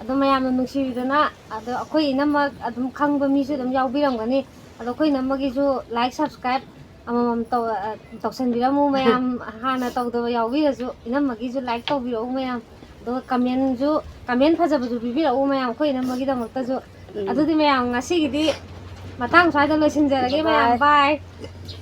ꯑꯗꯣ ꯃꯌꯥꯝꯅ ꯅꯨꯡꯁꯤꯕꯤꯗꯅ, ꯑꯗꯣ ꯑꯩꯈꯣꯏ ꯏꯅꯝꯃ ꯑꯗꯨꯝ ꯈꯪꯕ ꯃꯤꯁꯨ ꯑꯗꯨꯝ ꯌꯥꯎꯕꯤꯔꯝꯒꯅꯤ꯫ ꯑꯗꯣ ꯑꯩꯈꯣꯏ ꯏꯅꯝꯃꯒꯤꯁꯨ like, subscribe ꯑꯃꯃꯝ ꯇꯧ-, ꯑ, ꯇꯧꯁꯟꯕꯤꯔꯝꯃꯨ ꯃꯌꯥꯝ꯫ ꯍꯥꯟꯅ ꯇꯧꯗꯕ ꯌꯥꯎꯕꯤꯔꯁꯨ ꯏꯅꯝꯃꯒꯤꯁꯨ like ꯇꯧꯕꯤꯔꯛꯎ ꯃꯌꯥꯝ꯫ ꯑꯗꯨꯒ commentꯁꯨ, comment ꯐꯖꯕꯁꯨ ꯄꯤꯕꯤꯔꯛꯎ ꯃꯌꯥꯝ, ꯑꯩꯈꯣꯏ ꯏꯅꯝꯃꯒꯤꯗꯃꯛꯇꯁꯨ꯫ ꯎꯝ꯫ ꯑꯗꯨꯗꯤ ꯃꯌꯥꯝ ꯉꯁꯤꯒꯤꯗꯤ ꯃꯇꯥꯡ ꯁ꯭ꯋꯥꯏꯗ ꯂꯣꯏꯁꯤꯟꯖꯔꯒꯦ ꯃꯌꯥꯝ꯫ Bye bye꯫ Bye꯫